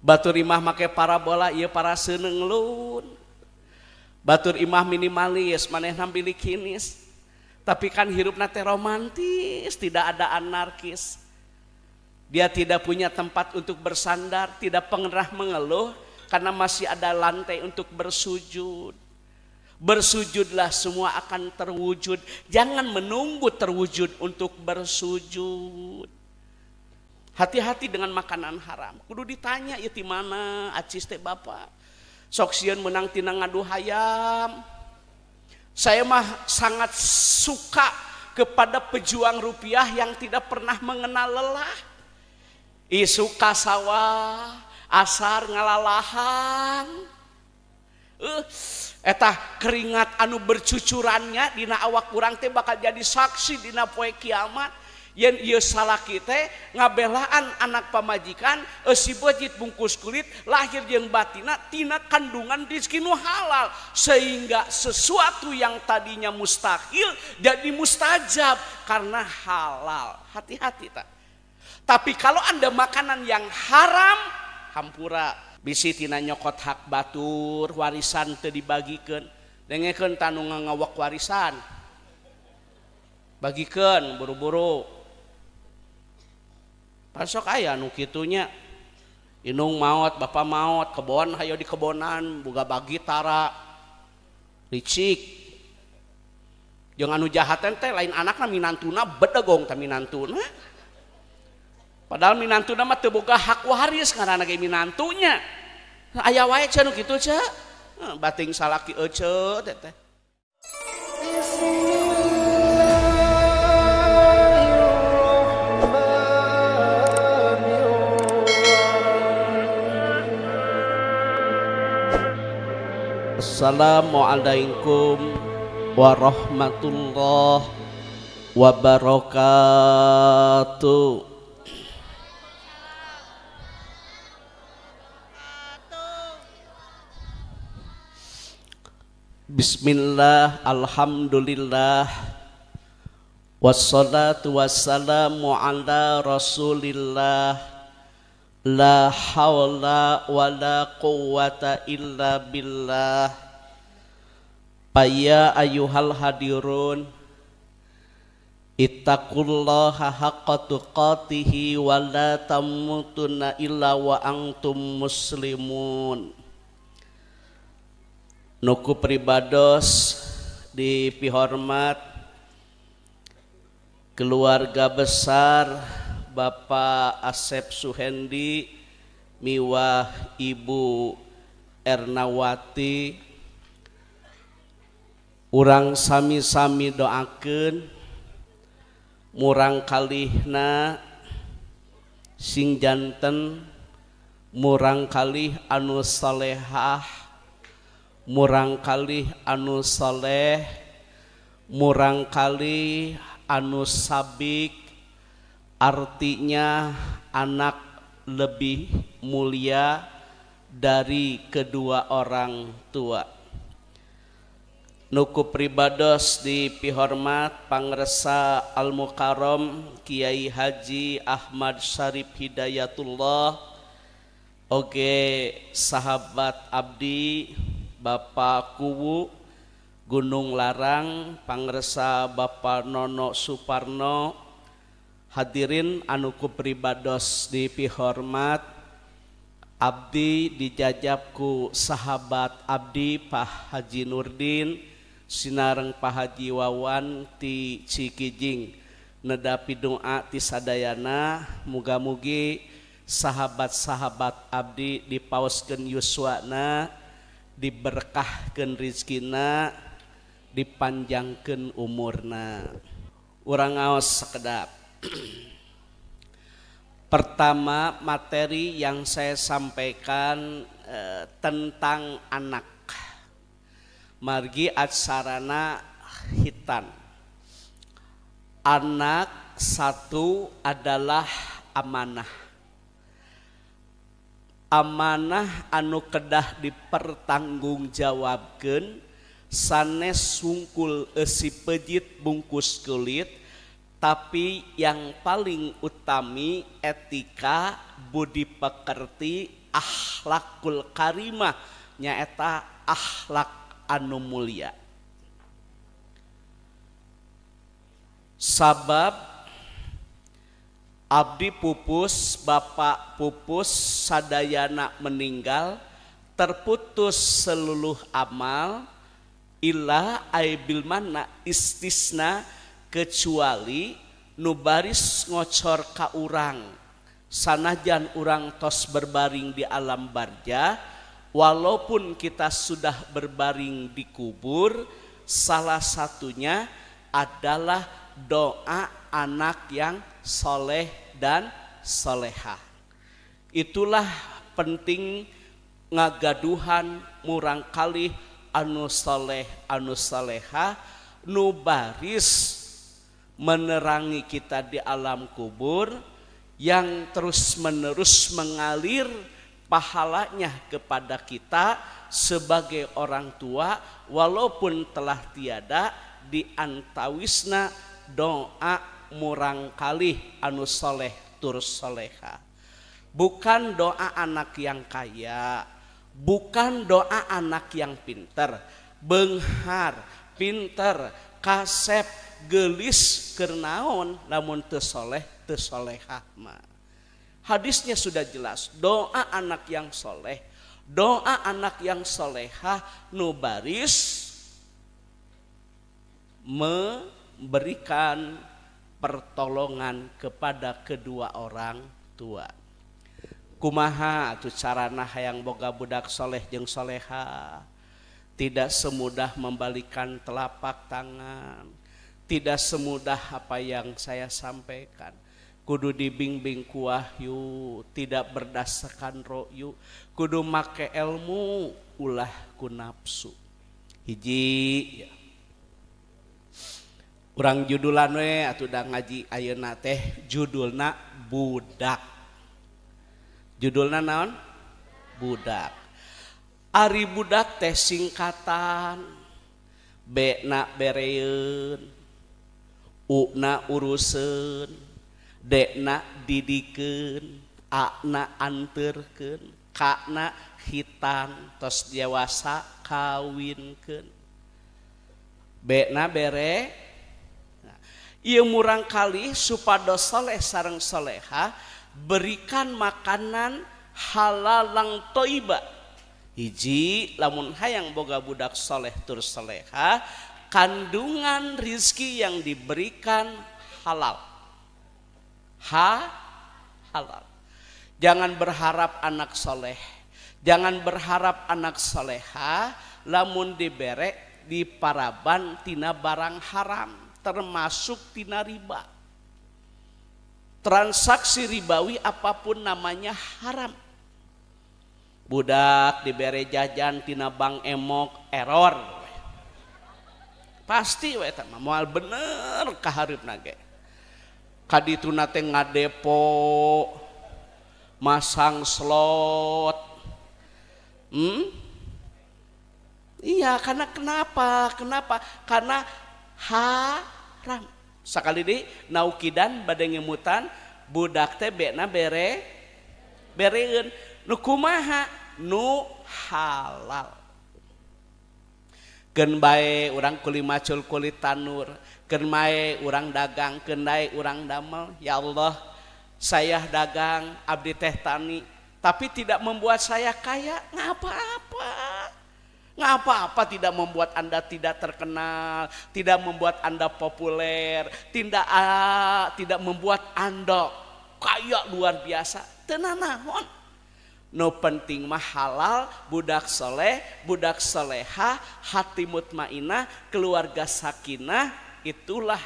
Batur imah make parabola ieu para seuneng lun. Batur imah minimalis manehna bilikinis. Tapi kan hirupna teh romantis, tidak ada anarkis. Dia tidak punya tempat untuk bersandar, tidak pernah mengeluh karena masih ada lantai untuk bersujud. Bersujudlah semua akan terwujud. Jangan menunggu terwujud untuk bersujud. Hati-hati dengan makanan haram. Kudu ditanya ieu ti mana acis teh bapak. Sok sieun meunang tina ngadu hayam. Saya mah sangat suka kepada pejuang rupiah yang tidak pernah mengenal lelah. Isuk ka sawah, asar ngalalahan. Eta keringat anu bercucurannya dina awak urang teh bakal jadi saksi dina poe kiamat. Yen ieu salaki teh ngabelaan anak pamajikan eusi beucit bungkus kulit lahir jeung batina tina kandungan rezeki nu halal, sehingga sesuatu yang tadinya mustahil jadi mustajab karena halal. Hati-hati tak. Tapi kalau Anda makanan yang haram, hampura bisi tina nyokot hak batur, warisan teu dibagikeun. Dengekeun tanu ngawak warisan. Bagikeun buru-buru. Pasok aya nu kitunya. Indung maot, bapak maot, kebon hayo di kebonan, boga bagi tara. Licik. Jeung anu jahatan teh lain anakna minantuna bedegong teh minantuna. Padahal minantuna mah teu boga hak waris ngaranna ge minantunya. Aya wae cenah nu kitu ce. Bating salaki ece teh teh. Assalamualaikum warahmatullahi wabarakatuh. Bismillah, alhamdulillah, wassalatu wassalamu ala rasulillah, la hawla wa la quwwata illa billah. Ya ayyuhal hadirun, ittaqullaha haqqa tuqatihi wa la tamutunna illa wa antum muslimun. Nuku pribados dipihormat keluarga besar Bapak Asep Suhendi miwah Ibu Ernawati, urang sami-sami doakeun murang kalihna sing janten murang kalih anu salehah, murang kalih anu saleh, murang kalih anu sabik, artinya anak lebih mulia dari kedua orang tua. Nuku pribados dipihormat pangresa Al-Mukarram Kiai Haji Ahmad Syarif Hidayatullah, oge sahabat abdi Bapak Kuwu Gunung Larang, pangresa Bapak Nono Suparno, hadirin anu ku pribados dipihormat, abdi dijajabku sahabat abdi Pak Haji Nurdin sinareng Pak Haji Wawan ti Cikijing, nedapi doa ti sadayana, muga-mugi sahabat-sahabat abdi dipaoskeun yuswana, diberkahkeun rizkina, dipanjangkeun umurna. Urang ngaos sakedap. Pertama, materi yang saya sampaikan tentang anak. Margi acarana hitan. Anak satu adalah amanah. Amanah anu kedah dipertanggungjawabkeun sanes sungkul eusi pejit bungkus kulit, tapi yang paling utami etika, budi pekerti, akhlakul karimah nyaeta akhlak anu mulia. Sabab abdi pupus, bapak pupus, sadayana meninggal, terputus seluruh amal illa aibil mana istisna kecuali nu baris ngocor ka urang sanajan urang tos berbaring di alam barjah, walaupun kita sudah berbaring di kubur, salah satunya adalah doa anak yang soleh dan solehah. Itulah penting ngagaduhan murangkalih anu soleh anu soleha nu baris menerangi kita di alam kubur yang terus menerus mengalir pahalanya kepada kita sebagai orang tua walaupun telah tiada di antawisna doa murangkalih anu soleh tur soleha. Bukan doa anak yang kaya, bukan doa anak yang pinter, benghar, pinter, kasep, gelis keur naon lamun teu soleh teu solehah mah. Hadisnya sudah jelas, doa anak yang soleh, doa anak yang solehah nu baris memberikan pertolongan kepada kedua orang tua. Kumaha atuh carana hayang boga budak soleh jeung soleha? Tidak semudah membalikan telapak tangan, tidak semudah apa yang saya sampaikan. Kudu dibimbing ku wahyu, tidak berdasarkan ro'yu, kudu make ilmu ulah ku nafsu. Hiji ya. Urang judulan we atuh da ngaji ayeuna teh judulna budak. Judulna naon? Budak. Ari budak teh singkatan B na bereun, U na uruseun, D na didikeun, A na anterkeun, K na hitan tos dewasa kawinkeun. B na bere. Ieu murangkalih supados soleh sareng soleha berikan makanan halalang toiba. Hiji lamun hayang boga budak soleh tur soleha, kandungan rizki yang diberikan halal. Halal. Jangan berharap anak soleh, jangan berharap anak soleha lamun dibere di paraban tina barang haram, termasuk tina riba. Transaksi ribawi apapun namanya haram. Budak dibere jajan tina bank emok error. Pasti we eta mah moal bener ka hareupna ge. Kadituna teh ngadepo, masang slot. Iya, karena kenapa? Kenapa? Karena haram. Sakali deui naukidan bade ngemutan budak teh bena bere bereun nu kumaha nu halal. Keun bae urang kuli macul kuli tanur, keun bae urang dagang, keun bae urang damel. Ya Allah, saya dagang, abdi teh tani, tapi tidak membuat saya kaya, nggak apa-apa. Nggak apa-apa tidak membuat Anda tidak terkenal, tidak membuat Anda populer, tidak membuat Anda kaya luar biasa. Teu nanaon. No penting mah halal, budak soleh, budak soleha, hati mutmainah, keluarga sakinah, itulah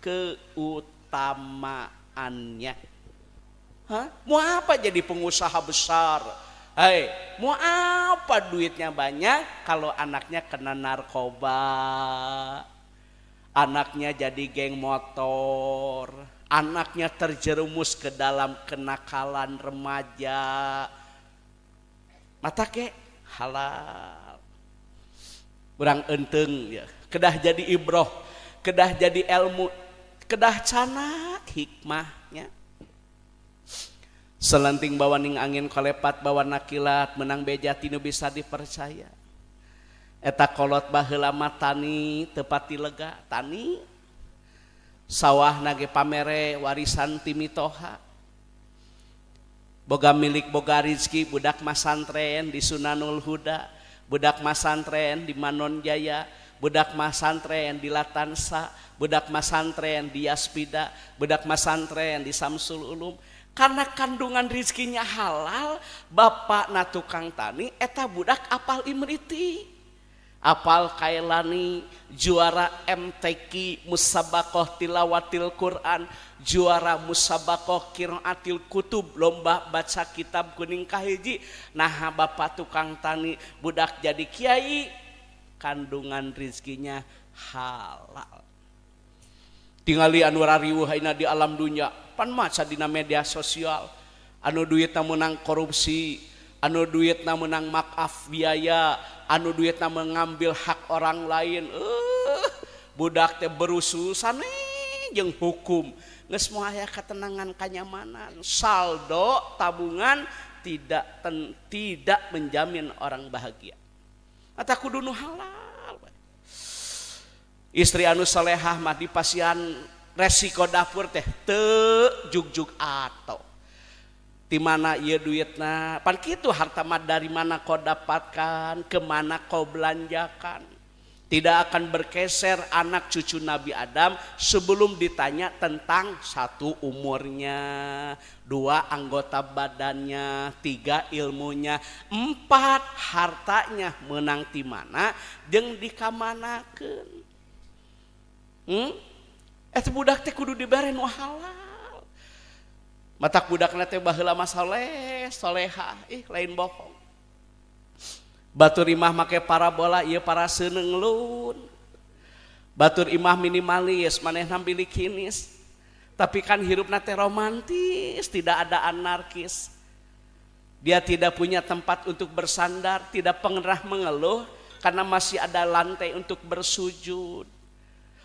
keutamaannya. Hah? Mau apa jadi pengusaha besar? Hei, mau apa duitnya banyak kalau anaknya kena narkoba, anaknya jadi geng motor, anaknya terjerumus ke dalam kenakalan remaja. Mata ke halal. Urang enteng ya. Kedah jadi ibroh, kedah jadi ilmu, kedah canak hikmahnya. Selenting bawaning angin kolepat bawa nakilat menang beja tinu bisa dipercaya. Eta kolot baheula mah tani tepati lega tani sawah nage pamere warisan ti mitoha. Boga milik boga rizki budak masantren di Sunanul Huda, budak masantren di Manon Jaya, budak masantren di Latansa, budak masantren di Yaspida, budak masantren di Samsul Ulum. Karena kandungan rizkinya halal, bapak na tukang tani, eta budak apal imriti, apal kailani, juara MTQ musabakoh tilawatil Quran, juara musabakoh qiraatil kutub, lomba baca kitab kuning kahiji. Nah bapak tukang tani, budak jadi kiai, kandungan rizkinya halal. Tingali anu rariweuh ayeuna di alam dunya, pan maca dina media sosial, anu duitna meunang korupsi, anu duitna meunang maaf biaya, anu duitna mengambil hak orang lain. Budak teh berususan jeung hukum, geus moal aya ketenangan kanyamanan. Saldo tabungan tidak menjamin orang bahagia. Atah kudu nu halal. Istri anu solehah mah dipasihan resiko dapur teh teu jugjug ato. Di mana ieu duitna? Pan kitu harta mah dari mana kau dapatkan, kemana kau belanjakan. Tidak akan bergeser anak cucu Nabi Adam sebelum ditanya tentang satu umurnya, dua anggota badannya, tiga ilmunya, empat hartanya menang di mana jeung dikamanakeun. Eta budak teh kudu dibere nu halal. Matak budakna teh baheula mah soleh, solehah, ih lain bohong. Batur imah make parabola ieu para seuneng lun. Batur imah minimalis, manehna bilikinis. Tapi kan hirupna teh romantis, tidak ada anarkis. Dia tidak punya tempat untuk bersandar, tidak pernah mengeluh karena masih ada lantai untuk bersujud.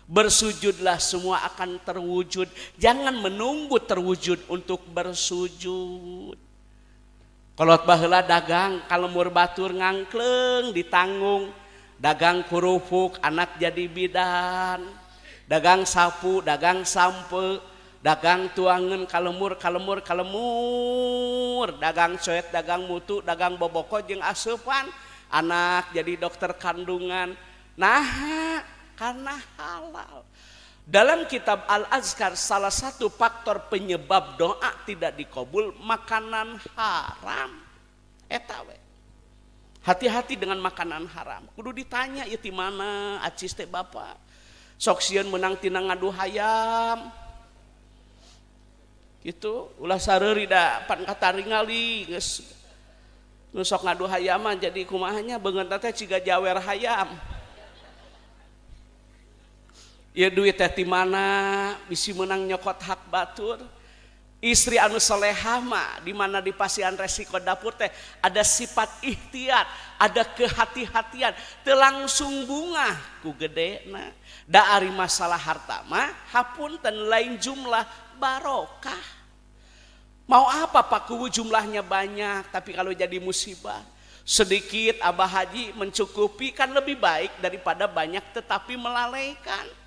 Bersujudlah semua akan terwujud. Jangan menunggu terwujud untuk bersujud. Kolot baheula dagang kalemur batur ngangkleng ditanggung, dagang kerupuk anak jadi bidan, dagang sapu, dagang sampe, dagang tuangan kalemur kalemur kalemur, dagang coet, dagang mutu, dagang boboko jeung asupan, anak jadi dokter kandungan. Nah, karena halal. Dalam kitab Al-Azkar salah satu faktor penyebab doa tidak dikabul makanan haram. Eta we. Hati-hati dengan makanan haram. Kudu ditanya ieu ti mana acis teh bapak. Sok sieun meunang tina ngadu hayam. Gitu, ulah sareuri da pan kataringali geus nu sok ngadu hayaman jadi kumahanya beungeut teh ciga jawer hayam. Ya duit teh ti mana bisi menang nyokot hak batur. Istri anu solehah mah di mana di pasian resiko dapur teh ada sifat ikhtiar, ada kehati-hatian, teu langsung bungah ku gedena. Da ari masalah harta mah hapunten lain jumlah barokah. Mau apa Pak Kuwu jumlahnya banyak tapi kalau jadi musibah. Sedikit Abah Haji mencukupi kan lebih baik daripada banyak tetapi melalaikan.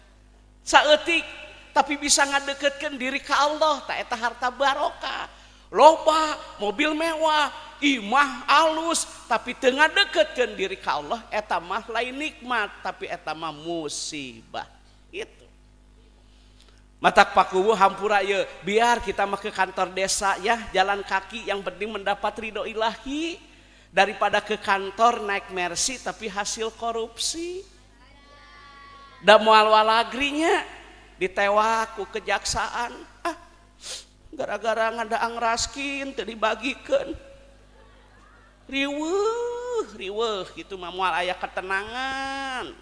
Saeutik tapi bisa ngadeketkeun diri ka Allah, ta eta harta barokah. Loba mobil mewah, imah alus tapi teu ngadeketkeun diri ka Allah, eta mah lain nikmat tapi eta mah musibah. Gitu. Matak Pak Kuwu hampura ieu, biar kita mah ke kantor desa ya, jalan kaki yang penting mendapat ridho ilahi daripada ke kantor naik Mercy tapi hasil korupsi. Da moal walagrinya ditewak ku kejaksaan. Ah, gara-gara ngadaang raskin teu dibagikeun. Riweuh, riweuh gitu mah moal aya ketenangan.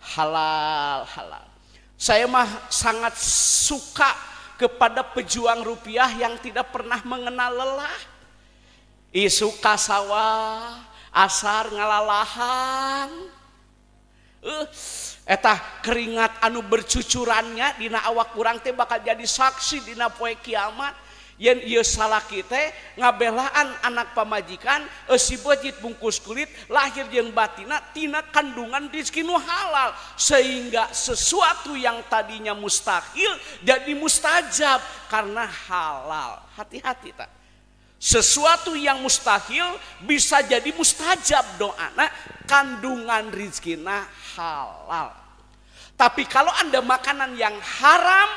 Halal, halal. Saya mah sangat suka kepada pejuang rupiah yang tidak pernah mengenal lelah. Isuk ka sawah, asar ngalalahan. Eta keringat anu bercucurannya dina awak urang teh bakal jadi saksi dina poe kiamat. Yen ieu salaki teh ngabelaan anak pamajikan eusi beujit bungkus kulit lahir jeung batina tina kandungan rizki nu halal sehingga sesuatu yang tadinya mustahil jadi mustajab karena halal. Hati-hati tak. Sesuatu yang mustahil bisa jadi mustajab doana kandungan rizkina halal. Tapi kalau Anda makanan yang haram,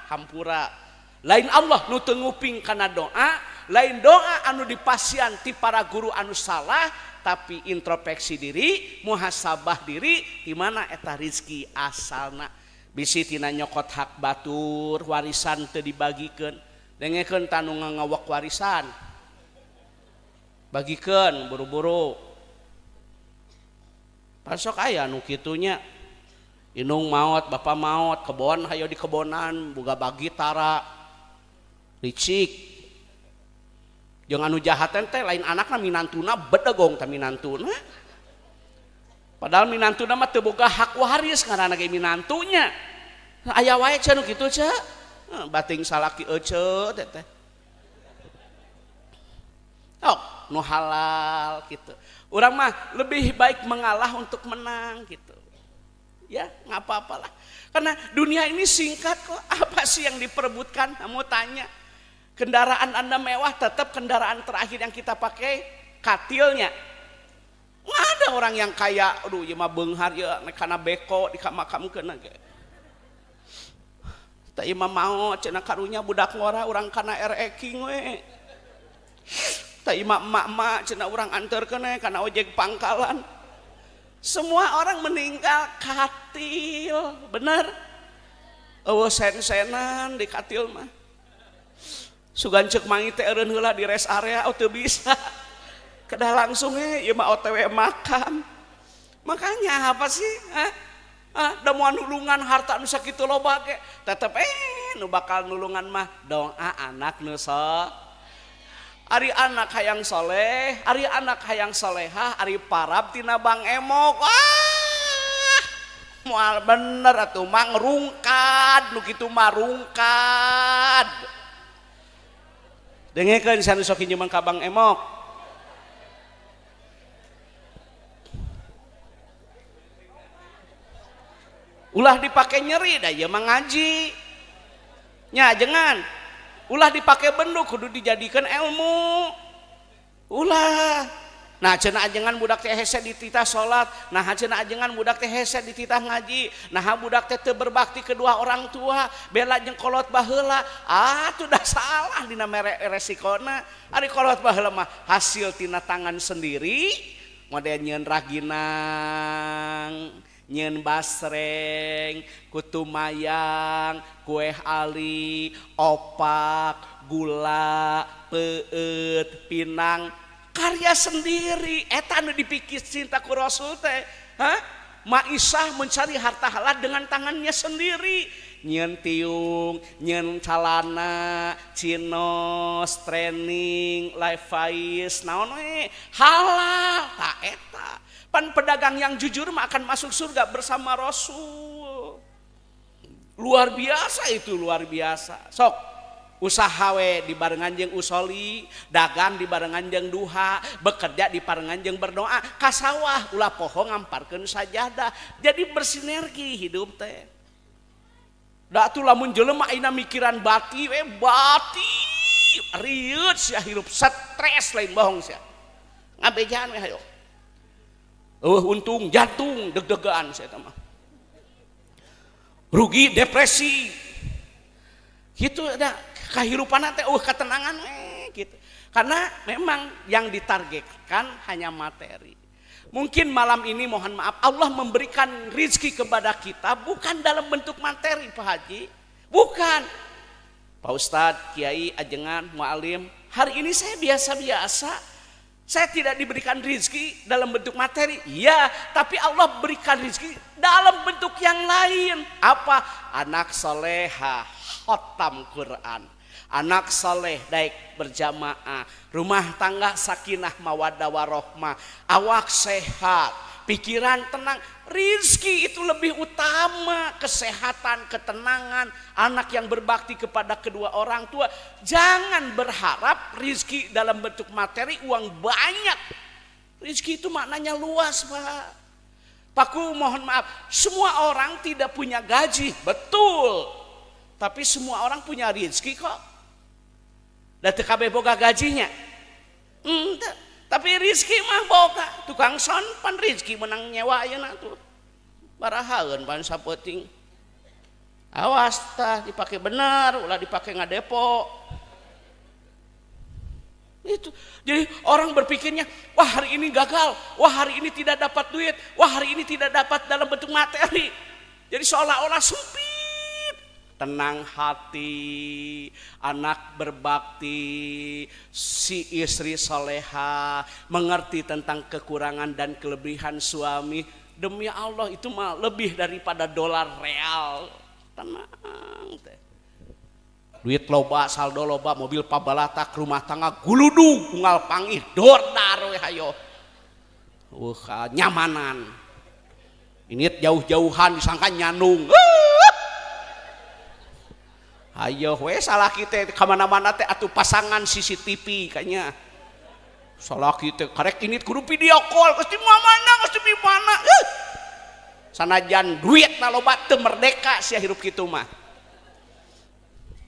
hampura. Lain Allah nu teu nguping kana doa, lain doa anu dipasian ti para guru anu salah, tapi introspeksi diri, muhasabah diri, di mana eta rizki asalna. Bisi tina nyokot hak batur, warisan teu dibagikeun. Dengekeun tanu ngawak warisan. Bagikeun buru-buru. Pasok aya nu kitunya. Inung maot, bapak maot, kebon hayo di kebonan, boga bagi tara. Licik. Jeung anu jahat teh lain anakna minantuna bedegong teh minantuna. Padahal minantuna mah teu boga hak waris ngaranna ge minantunya. Aya wae cenah nu kitu ce. Bating salaki ece teh teh. Oh, nu halal gitu. Urang mah lebih baik mengalah untuk menang gitu. Ya, nggak apa-apalah. Karena dunia ini singkat kok. Apa sih yang diperebutkan? Kamu tanya. Kendaraan Anda mewah tetap kendaraan terakhir yang kita pakai katilnya. Nggak ada orang yang kaya, aduh ieu mah beunghar ieu kana beko dikamakamkeun ge. Tah ieu mah maot cenah karunya budak ngora urang kana RE King we. Tah ieu mah emak-emak cenah urang anterkeun we kana ojek pangkalan. Semua orang meninggal katil, bener? Eueuh sen-senan di katil mah. Sugan ceuk mangi teh eureun heula di rest area, oh teu bisa. Kedah langsung we ieu mah OTW makam. Makanya apa sih? Hah? Ah, da moal nulungan harta nu sakitu loba ge, tetep nu bakal nulungan mah doa anak nu ari anak hayang soleh, ari anak hayang solehah, ari parab tina Bang Emok. Ah, moal bener atuh mah ngrungkad, nu kitu mah rungkad. Dengekeun sanu sok hinjeman ka Bang Emok. Ulah dipake nyeri da ieu mah ngaji. Nya jangan. Ulah dipake bendu kudu dijadikan ilmu. Ulah. Nah cenah ajengan budak teh hese dititah salat, nah cenah ajengan budak teh hese dititah ngaji, nah budak teh teu berbakti kedua orang tua, bela jeung kolot baheula. Ah tuh dah salah dina mere resikona. Ari kolot baheula mah hasil tina tangan sendiri, model nyieun raginang, nyieun basreng, kutu mayang, kue ali, opak, gula, peueut, pinang, karya sendiri. Eta anu dipikir cinta ku Rasul teh. Hah? Maisah mencari harta halal dengan tangannya sendiri. Nyieun tiung, nyieun calana, cinos, training, Levi's, naon we, halal ta eta. Pan pedagang yang jujur mah akan masuk surga bersama Rasul. Luar biasa itu, luar biasa. Sok usaha we dibarengan jeung usoli, dagang dibarengan jeung duha, bekerja dibarengan jeung berdoa, ka sawah ulah poho ngamparkeun sajadah. Jadi bersinergi hidup teh. Da atuh lamun jelema ayeuna mikiran bati we bati, rieut sia hirup stres lain bohong sia. Ngabejaan we hayo. Eueuh untung jantung deg-degan sia eta mah. Rugi depresi. Gitu ada kehidupan teh ketenangan gitu. Karena memang yang ditargetkan hanya materi. Mungkin malam ini mohon maaf Allah memberikan rizki kepada kita bukan dalam bentuk materi Pak Haji, bukan. Pak Ustadz, Kiai, Ajengan, Mu'alim, hari ini saya biasa-biasa. Saya tidak diberikan rizki dalam bentuk materi, ya, tapi Allah berikan rizki dalam bentuk yang lain. Apa? Anak soleha, khotam Quran. Anak soleh daik berjamaah, rumah tangga sakinah mawaddah warohmah, awak sehat, pikiran tenang. Rizki itu lebih utama, kesehatan, ketenangan, anak yang berbakti kepada kedua orang tua. Jangan berharap rizki dalam bentuk materi, uang banyak. Rizki itu maknanya luas, Pak. Paku mohon maaf, semua orang tidak punya gaji, betul. Tapi semua orang punya rizki kok. Da teu kabeh boga gajinya. Tapi rizki mah boga, tukang son pan rizki menang nyewa ayeuna tuh. Barahaeun pan sapeuting. Awas tah dipake bener, ulah dipake ngadepo. Itu. Jadi orang berpikirnya, wah hari ini gagal, wah hari ini tidak dapat duit, wah hari ini tidak dapat dalam bentuk materi. Jadi seolah-olah sempit. Tenang hati, anak berbakti, si istri soleha, mengerti tentang kekurangan dan kelebihan suami. Demi Allah itu mah lebih daripada dolar real. Tenang teh. Duit loba, saldo loba, mobil pabalatak, rumah tangga guludug, unggal pangih, dordar we hayo. Nyamanan. Ini jauh-jauhan disangka nyanung. Ayo we salah kita kemana-mana teh atuh pasangan CCTV kayaknya. Salah kita karek ini kudu video call geus di mana geus di mana. Sanajan duit na loba teu merdeka sia hirup kitu mah.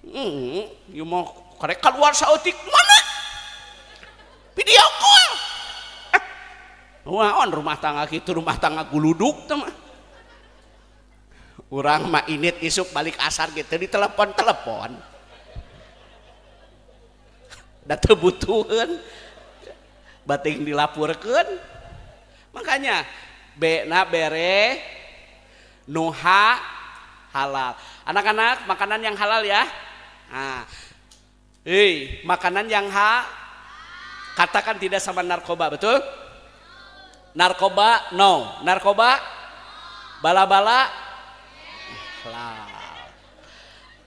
Ieu mah karek keluar saeutik mana? Video call. Wah, on rumah tangga kitu rumah tangga guluduk teh mah. Urang mah init isuk balik asar gitu di telepon-telepon. Da teu butuheun. Bating dilapurkeun. Makanya B na bere nuha halal. Anak-anak makanan yang halal ya. Nah. Hei, makanan yang katakan tidak sama narkoba, betul? Narkoba no, narkoba bala-bala halal.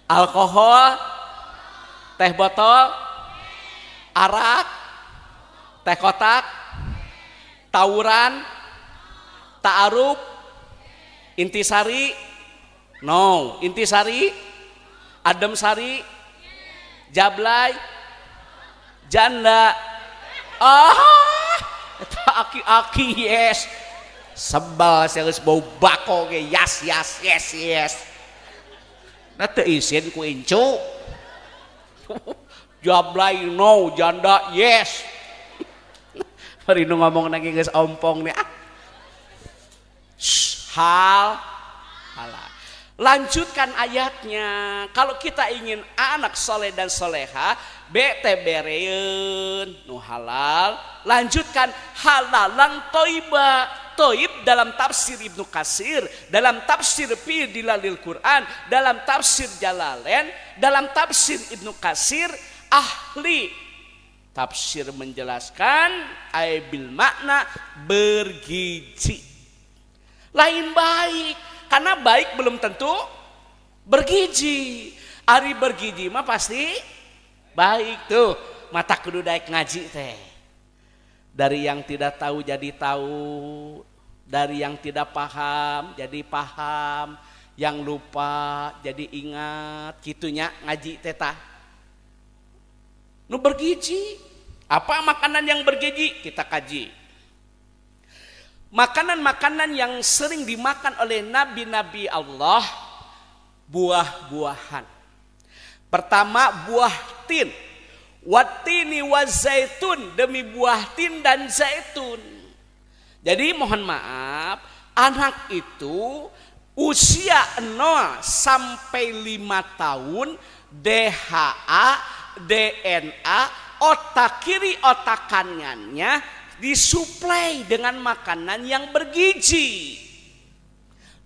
Alkohol, teh botol, arak, teh kotak, tawuran, ta'aruf, intisari, no, intisari, adem sari, jablay, janda, aki-aki yes. Sebal geus bau bako ge yas yas yes yes. Na teu isin ku incu. Jablay no, janda yes. Bari nu ngomong lagi geus ompong nih ah. Hal halal. Lanjutkan ayatnya. Kalau kita ingin anak soleh dan soleha, bete bereun nu halal. Lanjutkan halalan toiba. Toib dalam tafsir Ibnu Katsir, dalam tafsir Fi Dilalil Quran, dalam tafsir Jalalain, dalam tafsir Ibnu Katsir, ahli tafsir menjelaskan ai bil makna bergizi. Lain baik, karena baik belum tentu bergizi. Ari bergizi mah pasti baik tuh. Mata kudu daek ngaji teh. Dari yang tidak tahu jadi tahu, dari yang tidak paham jadi paham, yang lupa jadi ingat, gitunya ngaji teh tah. Nu bergizi. Apa makanan yang bergizi? Kita kaji. Makanan-makanan yang sering dimakan oleh nabi-nabi Allah, buah-buahan. Pertama buah tin. Watini wa zaitun, demi buah tin dan zaitun. Jadi mohon maaf, anak itu usia 0 sampai 5 tahun DHA, DNA, otak kiri otak kanannya disuplai dengan makanan yang bergizi.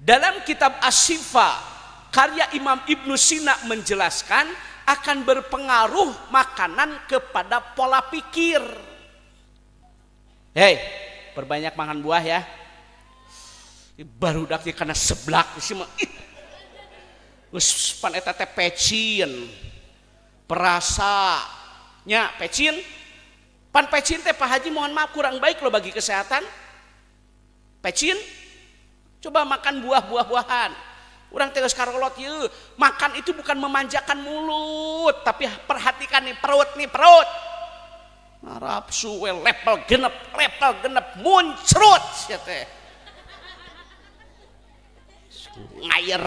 Dalam kitab Asy-Syifa karya Imam Ibnu Sina menjelaskan akan berpengaruh makanan kepada pola pikir. Hei, perbanyak makan buah ya. Baru dak karena seblak sih mah. Geus pan eta teh pecin. Perasa nya pecin. Pan pecin teh Pak Haji mohon maaf kurang baik loh bagi kesehatan. Pecin? Coba makan buah-buah-buahan. Urang teh geus karolot ieu. Makan itu bukan memanjakan mulut, tapi perhatikan nih perut nih, perut. Ngarapsu we level genep muncrut sia teh. Ngayer.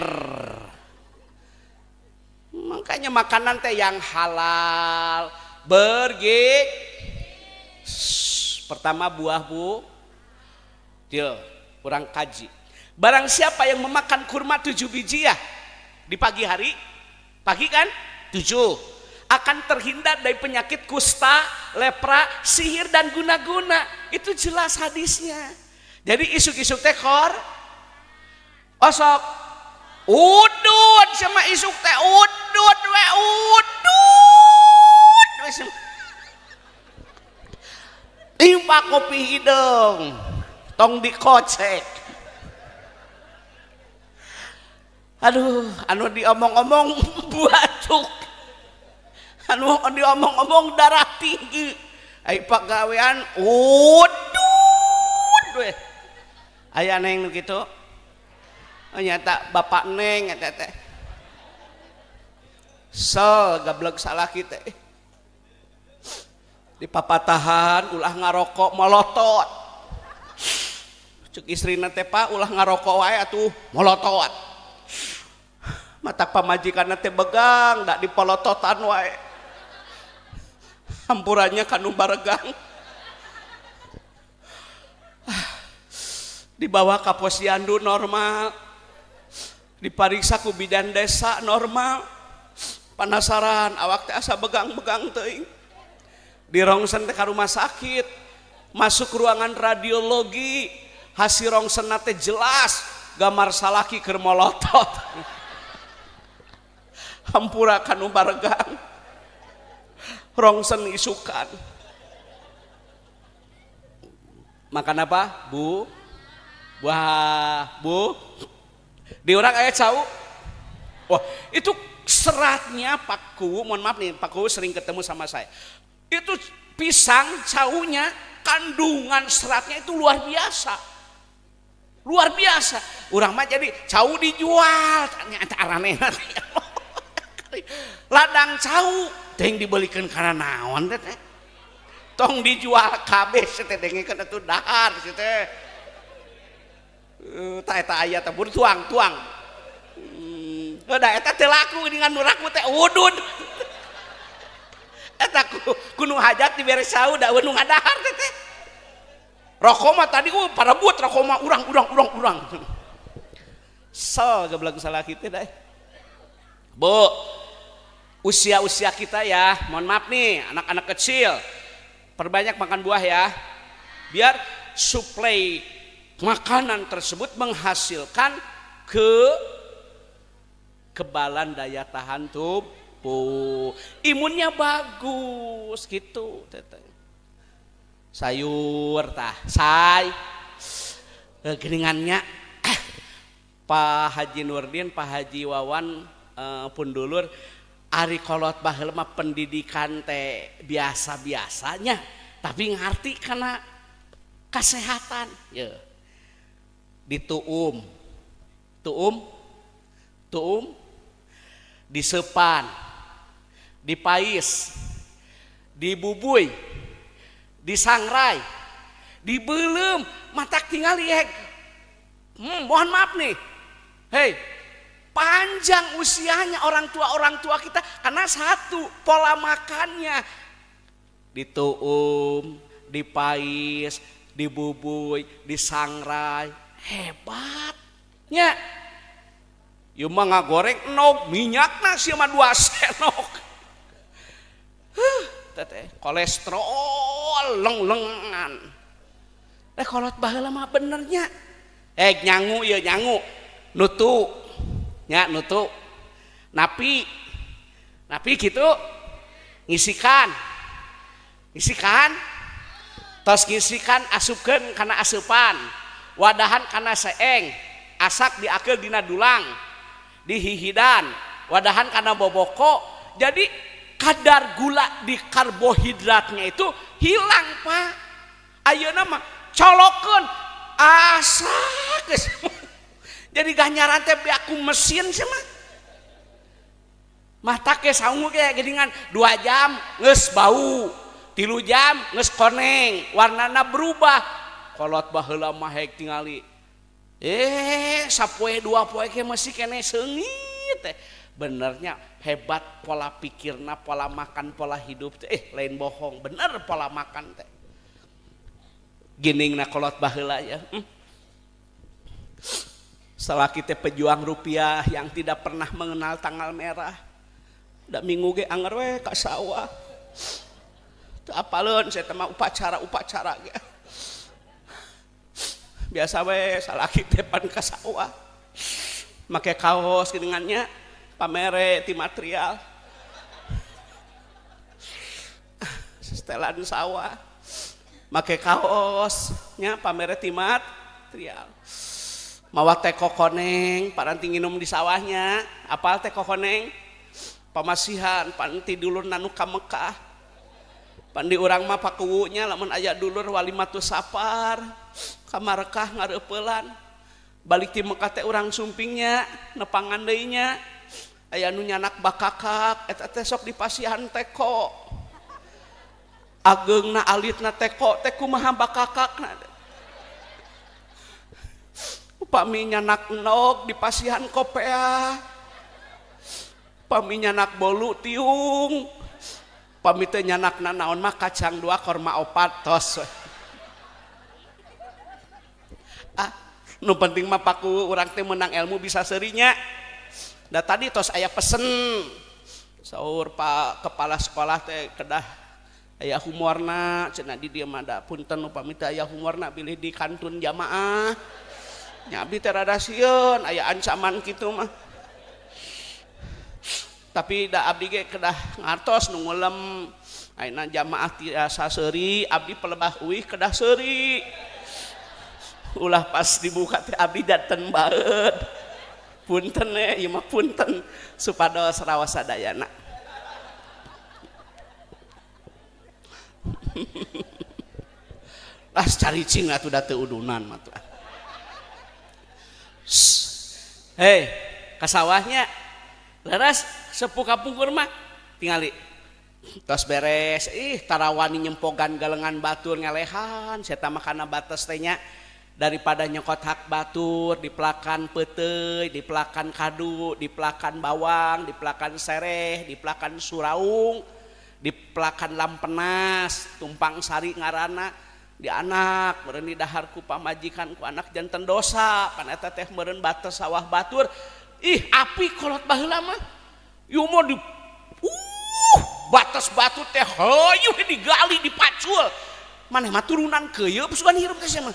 Makanya makanan teh yang halal, bergizi. Pertama buah bu, deal, kurang kaji. Barang siapa yang memakan kurma 7 biji ya di pagi hari, pagi kan 7, akan terhindar dari penyakit kusta, lepra, sihir dan guna-guna. Itu jelas hadisnya. Jadi isuk-isuk tekor, osok, udud sama isuk teh udud we udud we sama. Timpa kopi hidung, tong dikocek. Aduh, anu diomong-omong batuk, anu diomong-omong darah tinggi. Ai pagawean udud we. Aya neng nu kitu. Oh nyata bapak neng eta teh. Sel gablek salaki teh. Di papatahan ulah ngarokok molotot. Cek istrina teh Pak ulah ngarokok wae atuh molotot. Mata pamajikanna teh begang dak dipolototan wae. Hampurannya kanu baregang. Dibawa ka posyandu normal. Dipariksa ku bidan desa normal. Penasaran awak teh asa begang-begang teuing. Dirongsen teh ka rumah sakit, masuk ruangan radiologi, hasil rongsen teh jelas gambar salaki keur molotot. Hampura kanu baregang. Rongsen isukan. Makan apa? Bu. Buah, bu. Di orang aya cau. Wah, itu seratnya Pak Kuwu, mohon maaf nih, Pak Kuwu sering ketemu sama saya. Itu pisang caunya kandungan seratnya itu luar biasa. Luar biasa. Urang mah jadi cau dijual, ternyata aranehna. Ladang cau teh dibelikeun kana naon teh? Tong dijual kabeh teh dengekeun atuh dahar si teh. Tah eta aya teh tuang-tuang. Da eta teh laku dengan nu laku teh udud. Eta ku nu hajat dibere cau da nu ngadahar teh teh. Rokok mah tadi parebut rokok mah urang. Sel geblek salah kita deh. Bu, usia-usia kita ya, mohon maaf nih anak-anak kecil, perbanyak makan buah ya. Biar suplai makanan tersebut menghasilkan kekebalan daya tahan tubuh. Imunnya bagus gitu teteh. Sayur tah, say geningannya Pak Haji Nurdin, Pak Haji Wawan pundulur ari kolot baheula mah pendidikan teh biasa-biasanya tapi ngarti karena kesehatan ya. Dituum, tuum, tuum, disepan, dipais, dibubui, disangrai, dibelem, matak tinggal ya. Mohon maaf nih, hei, panjang usianya orang tua kita karena satu pola makannya dituum, dipais, dibubui, disangrai, hebatnya. Ieu mah ngagoreng nog minyakna sia mah 2 senok. Teteh kolesterol leng-lengan. Kolot baheula mah benernya. Nyangu ieu nyangu. Nutu. Nya nutu. Napi. Napi gitu. Ngisikan. Ngisikan. Tos ngisikan asupkeun kana asupan. Wadahan kana seeng. Asak diakeul dina dulang. Dihihidan. Wadahan kana boboko. Jadi kadar gula di karbohidratnya itu hilang Pak. Ayeuna mah colokeun Asak geus. Jadi ganjaran teh aku mesin sih mah. Mah take saungu ge geuningan 2 jam geus bau, 3 jam geus koneng, warnana berubah. Kolot baheula mah hek tingali. Sapoe 2 poe ge masih keneh seungit teh. Benernya hebat pola pikirna, pola makan, pola hidup teh. Lain bohong, bener pola makan teh. Giningna kolot baheula ya. Salaki teh pejuang rupiah yang tidak pernah mengenal tanggal merah. Da minggu ge anger we ka sawah. Teu apaleun saya teh mah upacara-upacara ge. Biasa we salaki teh pan ka sawah. Make kaos geuningannya pamere ti material. Setelan sawah. Make kaos nya pamere ti material. Mawa teko koneng paranti nginum di sawahnya, apal teko koneng? Pamasihan panti dulur nanu ka Mekah. Pandi urang mah pakuwunya lamun aya dulur walimatus sapar ka Marekah ngareupeulan. Balik ti Mekah teh urang sumpingnya nepangan deui nya. Aya nu nyanak bakakak eta teh sok dipasihan teko. Ageungna alitna teko teh kumaha bakakakna. Upami nyanak endog dipasihan kopea. Pami nyanak bolu tiung. Pami teh nyanak nanaon mah kacang 2 korma 4 tos. Ah, nu penting mah paku urang teh menang ilmu bisa seurinya. Da tadi tos aya pesen. Saur Pak kepala sekolah teh kedah aya humorna cenah di dieu mah da punten upami teh aya humorna bilih di kantun jamaah. Nya abdi teh rada sieun aya ancaman kitu mah. Tapi da abdi ge kedah ngartos nu ngulem ayeuna jamaah tiasa seuri abdi pelebah uih kedah seuri. Ulah pas dibuka teh abdi daten baeud. Punten we ieu mah punten supados raos sadayana. Lah caricing atuh da teu udunan mah tuh. Hei, ka sawahnya leres sepuh kapungkur mah tingali tos beres ih tarawani nyempogan galengan batur ngelehan saya mah kana batas teh nya daripada nyokot hak batur dipelakan peuteuy dipelakan kadu dipelakan bawang dipelakan sereh dipelakan suraung dipelakan lampenas tumpang sari ngaranna di anak meureun di dahar ku pamajikan ku anak janten dosa pan eta teh meureun batas sawah batur ih api kolot baheula mah ieu mah di batas batu teh heueuh digali dipacul maneh mah turunan keuyeup sugan hirup teh sia mah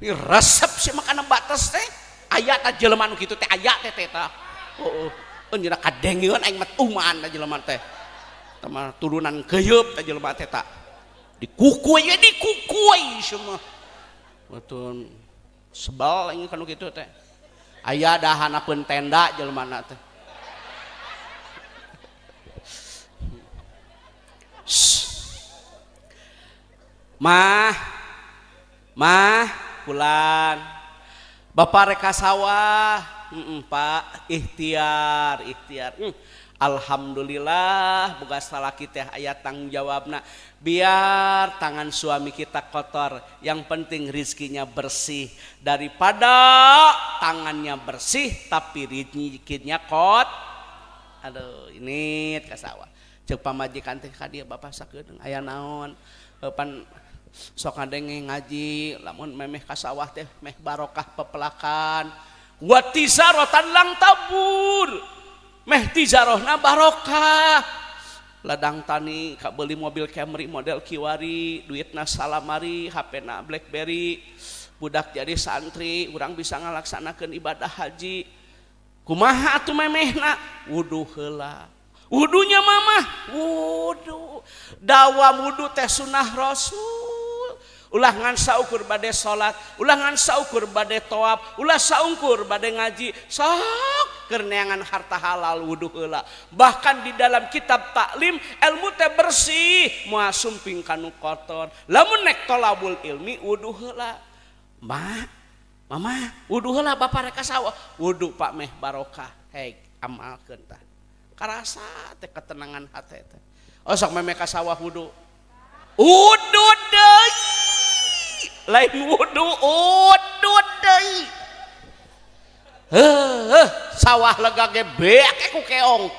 resep sia mah kana batas teh aya ta jelema nu kitu teh aya teh teh tah heueuh anjeunna kadengeun aing mah tuman ta jelema teh tah mah turunan keuyeup ta jelema teh ta dikukui ya dikukui semua betul sebal aing kanu kitu teh aya dahanapeun tenda jelema teh. Mah mah pulang bapak reka sawah Pak ikhtiar ikhtiar. Alhamdulillah boga salaki teh aya tanggung jawabna biar tangan suami kita kotor yang penting rizkinya bersih daripada tangannya bersih tapi rizkinya kot. Aduh ini ka sawah ceuk pamajikan teh ka dieu bapak sakedeung aya naon pan sok ngadenge ngaji lamun memeh ka sawah teh meh barokah pepelakan wa tizarotan lang tabur meh tijarohna barokah ladang tani kabeli mobil Camry model kiwari duitna salamari HP-na BlackBerry budak jadi santri urang bisa ngalaksanakeun ibadah haji kumaha atuh memehna wudu heula wudunya mamah wudu dawam wudu teh sunah rasul ulah ngan saukur bade salat ulah ngan saukur bade tawaf ulah saungkur bade ngaji sok keur neangan harta halal wudu heula. Bahkan di dalam kitab taklim ilmu teh bersih moal sumping kanu kotor lamun nek tolabul ilmi wudu heula. Ma, mama, wudu heula bapak rek ka sawah. Wudu Pak meh barokah. Hei, amalkeun tah. Karasa teh ketenangan hate teh. Oh sok memeh ka sawah wudu. Wudu deui. Lain wudu, wudu deui. Heuh, sawah lega ge beak ku keong.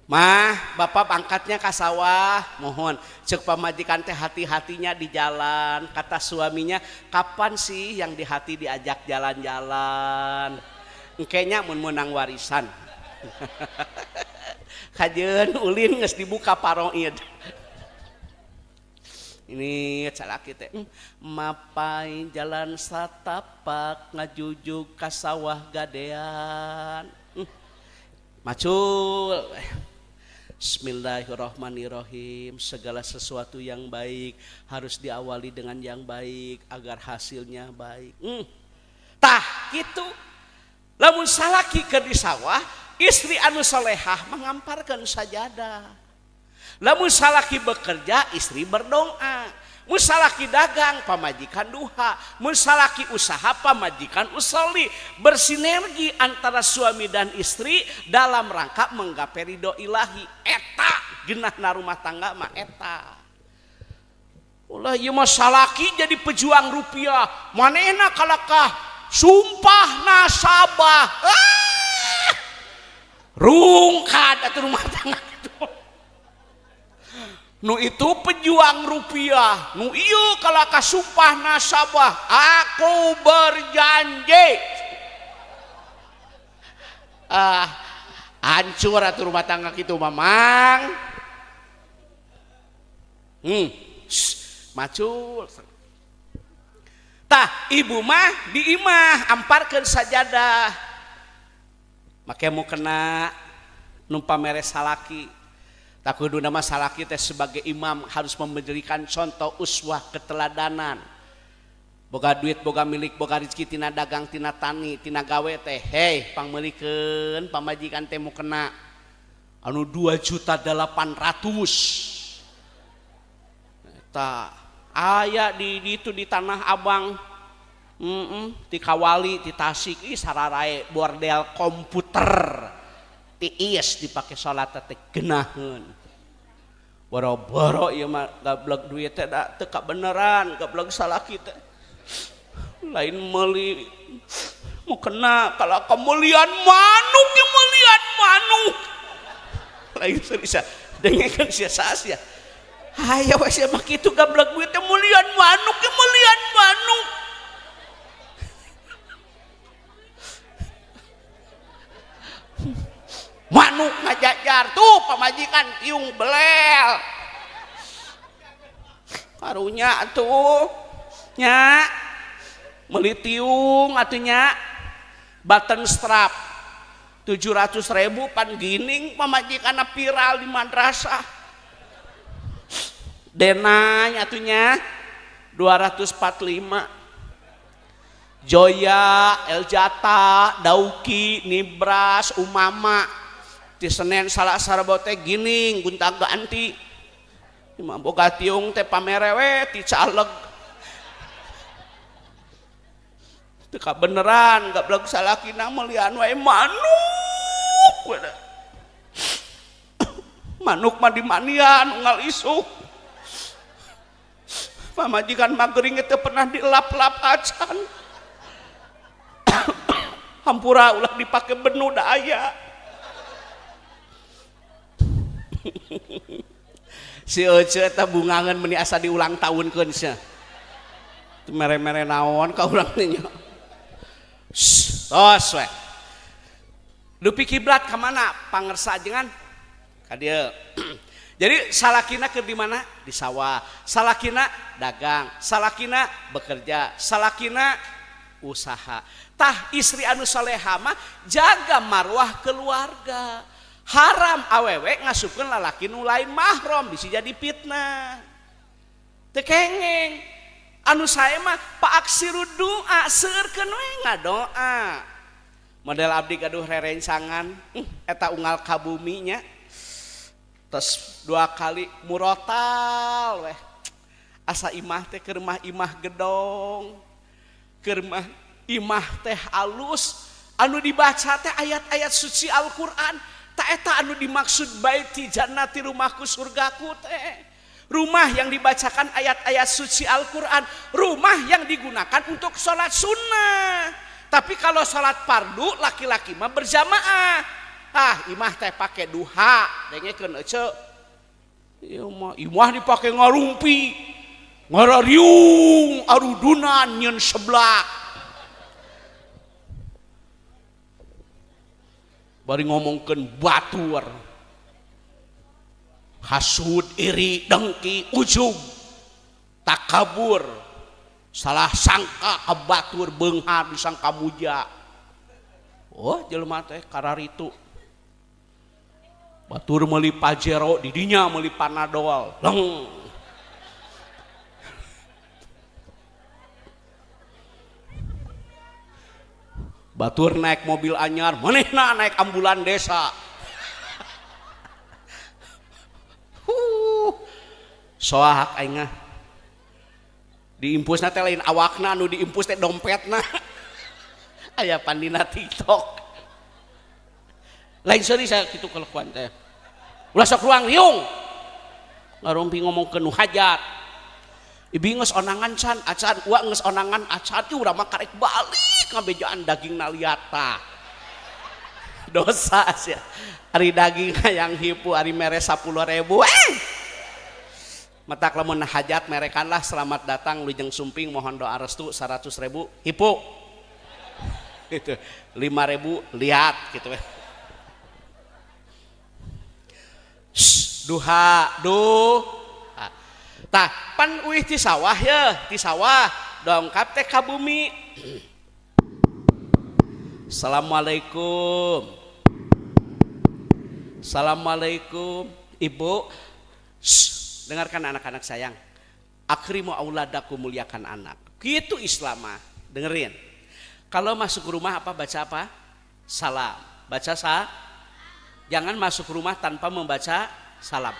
Mah, bapak angkatnya ka sawah, mohon cek pamajikan teh hati-hatinya di jalan. Kata suaminya, kapan sih yang di hati diajak jalan-jalan? Engkenya mun meunang warisan. Kajeun ulin geus dibuka paroid. Ini calaki teh mapai jalan satapak ngajujug ka sawah gadean. Macul. Bismillahirrahmanirrahim. Segala sesuatu yang baik harus diawali dengan yang baik agar hasilnya baik. Tah gitu. Lamun salaki keur di sawah, istri anu solehah mengamparkan sajadah. Lamun salaki bekerja, istri berdoa. Mun salaki dagang, pamajikan duha. Mun salaki usaha, pamajikan usoli. Bersinergi antara suami dan istri dalam rangka menggapai ridho ilahi. Eta genahna rumah tangga mah eta. Ulah ieu mah salaki jadi pejuang rupiah. Manehna kalakah sumpah nasabah. Ah! Rungkad atuh rumah tangga itu. Nu itu pejuang rupiah, nu ieu kalakah sumpah nasabah, aku berjanji. Ah, hancur atuh rumah tangga kitu mamang. Macul. Tah, ibu mah di imah amparkeun sajadah. Make mu kena numpa mere salaki. Tak kudu nama salaki teh sebagai imam harus memberikan contoh uswah keteladanan. Boga duit, boga milik, boga rezeki tina dagang, tina tani, tina gawe teh. Hei, pangmeulikeun pamajikan teh mu kena anu 2.800.000. Eta aya di itu di Tanah Abang. Di Kawali, di Tasik, ih sararae bordel komputer. Tiis dipake salat teh geunaheun. Boro-boro ieu mah gablek duit teh da teu kabeneran, gablek salaki teh. Lain meuli mau kena kalau kemuliaan manuk, kemuliaan manuk. Lain serius dengekeun sia sia. Hayo we sia mah kitu gablek duit teh mulian manuk, kemuliaan manuk. Manuk ngajajar tuh pamajikan tiung belel. Karunya tuh nya meuli tiung atuh nya button strap 700.000 pan gining pamajikanna viral di madrasah. Dena nya atuh nya 245. Joya, Eljata, Dauki, Nibras, Umama. Di Senin Salasa Rebo teh gining gonta ganti. Imah boga tiung teh pamerewe ti caleg. Teu kabeneran gablek salakina meulian wae manuk. Manuk mah dimanian unggal isuk. Pamajikan mah geuring teu pernah dilap-lap acan. Hampura ulah dipake benu da aya. Si Ece eta bungangan meni asa diulang tahunkeun sia. Mere-mere naon ka urang teh nya. Tos we. Dupi kiblat ka mana? Pangersa ajengan ka dieu. Jadi salakina keur di mana? Di sawah. Salakina dagang, salakina bekerja, salakina usaha. Tah istri anu soleha mah jaga marwah keluarga. Haram awewe ngasupkeun lalaki nu lain mahram bisa jadi fitnah. Teu kengeng. Anu sae mah paaksiru doa seueurkeun we ngadoa. Model abdi gaduh rerencangan, eta unggal ka bumi nya. Tos 2 kali murotal weh. Asa imah teh keur mah imah gedong. Keur mah imah teh alus, anu dibaca teh ayat-ayat suci Al-Qur'an. Ta eta anu dimaksud baiti jannati rumahku surgaku teh. Rumah yang dibacakan ayat-ayat suci Al-Qur'an, rumah yang digunakan untuk sholat sunnah. Tapi kalau sholat fardu laki-laki mah berjamaah. Ah, imah teh pake duha, dengekeun ece. Ieu mah imah dipake ngarumpi, ngarariung, arudunan nyeun seblak. Bari ngomongkeun batur. Hasud, iri, dengki, ujub, takabur, salah sangka ka batur beunghar disangka muja. Oh, jelema teh kararitu. Batur meuli Pajero, di dinya meuli Panadol. Leng. Batur naik mobil anyar, manehna naik ambulan desa. Soahak aing mah. Diimpusna teh lain awakna, anu diimpus teh dompetna. Aya pandina TikTok. Lain seuri saya kitu kelakuan teh. Ulah sok ruang riung. Ngarumpi ngomongkeun nu hajat. Ibi geus onangan can, acan uang geus onangan acan urang mah karek balik ngabejaan daging naliata. Dosa sia. Ari daging hayang hipu ari mere 10.000. Matak lamun hajat merekanlah selamat datang lujeng sumping mohon doa restu 100.000 hipu. Gitu. 5.000 lihat gitu. Duha, duha. Tah, pan uih ti sawah ya, ti sawah dongkap teh ka bumi. Assalamualaikum. Assalamualaikum, Ibu. Shh, dengarkan anak-anak sayang. Akrimu auladakum, muliakan anak. Gitu Islam mah. Dengerin. Kalau masuk rumah apa baca apa? Salam. Baca sa. Jangan masuk rumah tanpa membaca salam.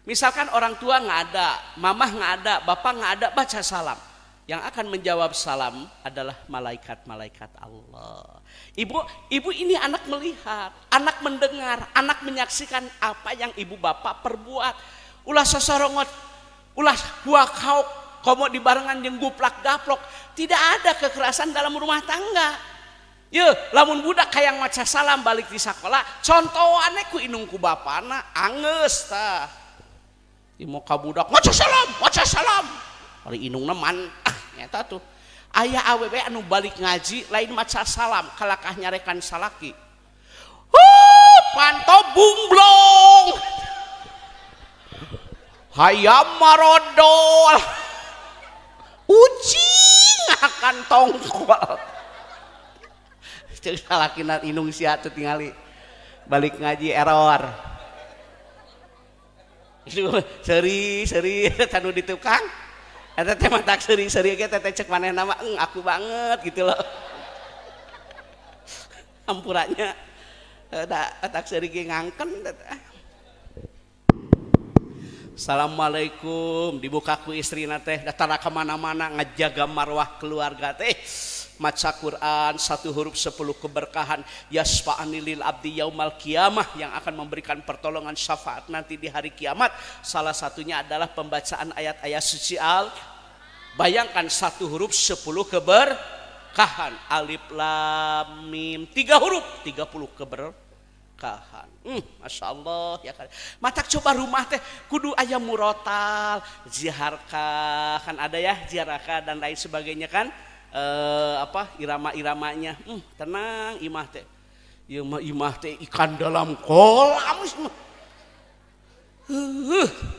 Misalkan orang tua nggak ada, mamah nggak ada, bapak nggak ada, baca salam. Yang akan menjawab salam adalah malaikat-malaikat Allah. Ibu, ibu ini anak melihat, anak mendengar, anak menyaksikan apa yang ibu bapak perbuat. Ulah sosorongot, ulah buakauk, komo dibarengan jeung guplak gaplok. Tidak ada kekerasan dalam rumah tangga. Ye, lamun budak hayang maca salam balik di sekolah, contohane ku inung ku bapana angeus tah. Di muka budak maca salam, maca salam. Ari inungna man, ah nyata tuh. Aya awewe anu balik ngaji lain maca salam, kalakah nyarekan salaki. Huh, panto bungblong. Hayam marodol. Ucing akan tongkol. Cek salakina inung sia tuh tingali. Balik ngaji error. Seri seri tanu di tukang. Eta teh matak seri seri ge teh cek manehna mah aku banget gitu loh. Ampurannya da tak seri ge ngangken. Assalamualaikum, dibuka ku istrina teh datang ka mana-mana ngajaga marwah keluarga teh. Maca Quran 1 huruf 10 keberkahan, yasfa'ani lil abdi yaumal kiamah, yang akan memberikan pertolongan syafaat nanti di hari kiamat. Salah satunya adalah pembacaan ayat-ayat suci al. Bayangkan 1 huruf 10 keberkahan, alif lam mim, 3 huruf 30 keberkahan. Masya Allah ya kan. Matak coba rumah teh kudu aya murotal, ziharkah kan ada ya, ziarahkah dan lain sebagainya kan. Apa irama-iramanya, tenang imah teh, ieu mah imah teh ikan dalam kolam,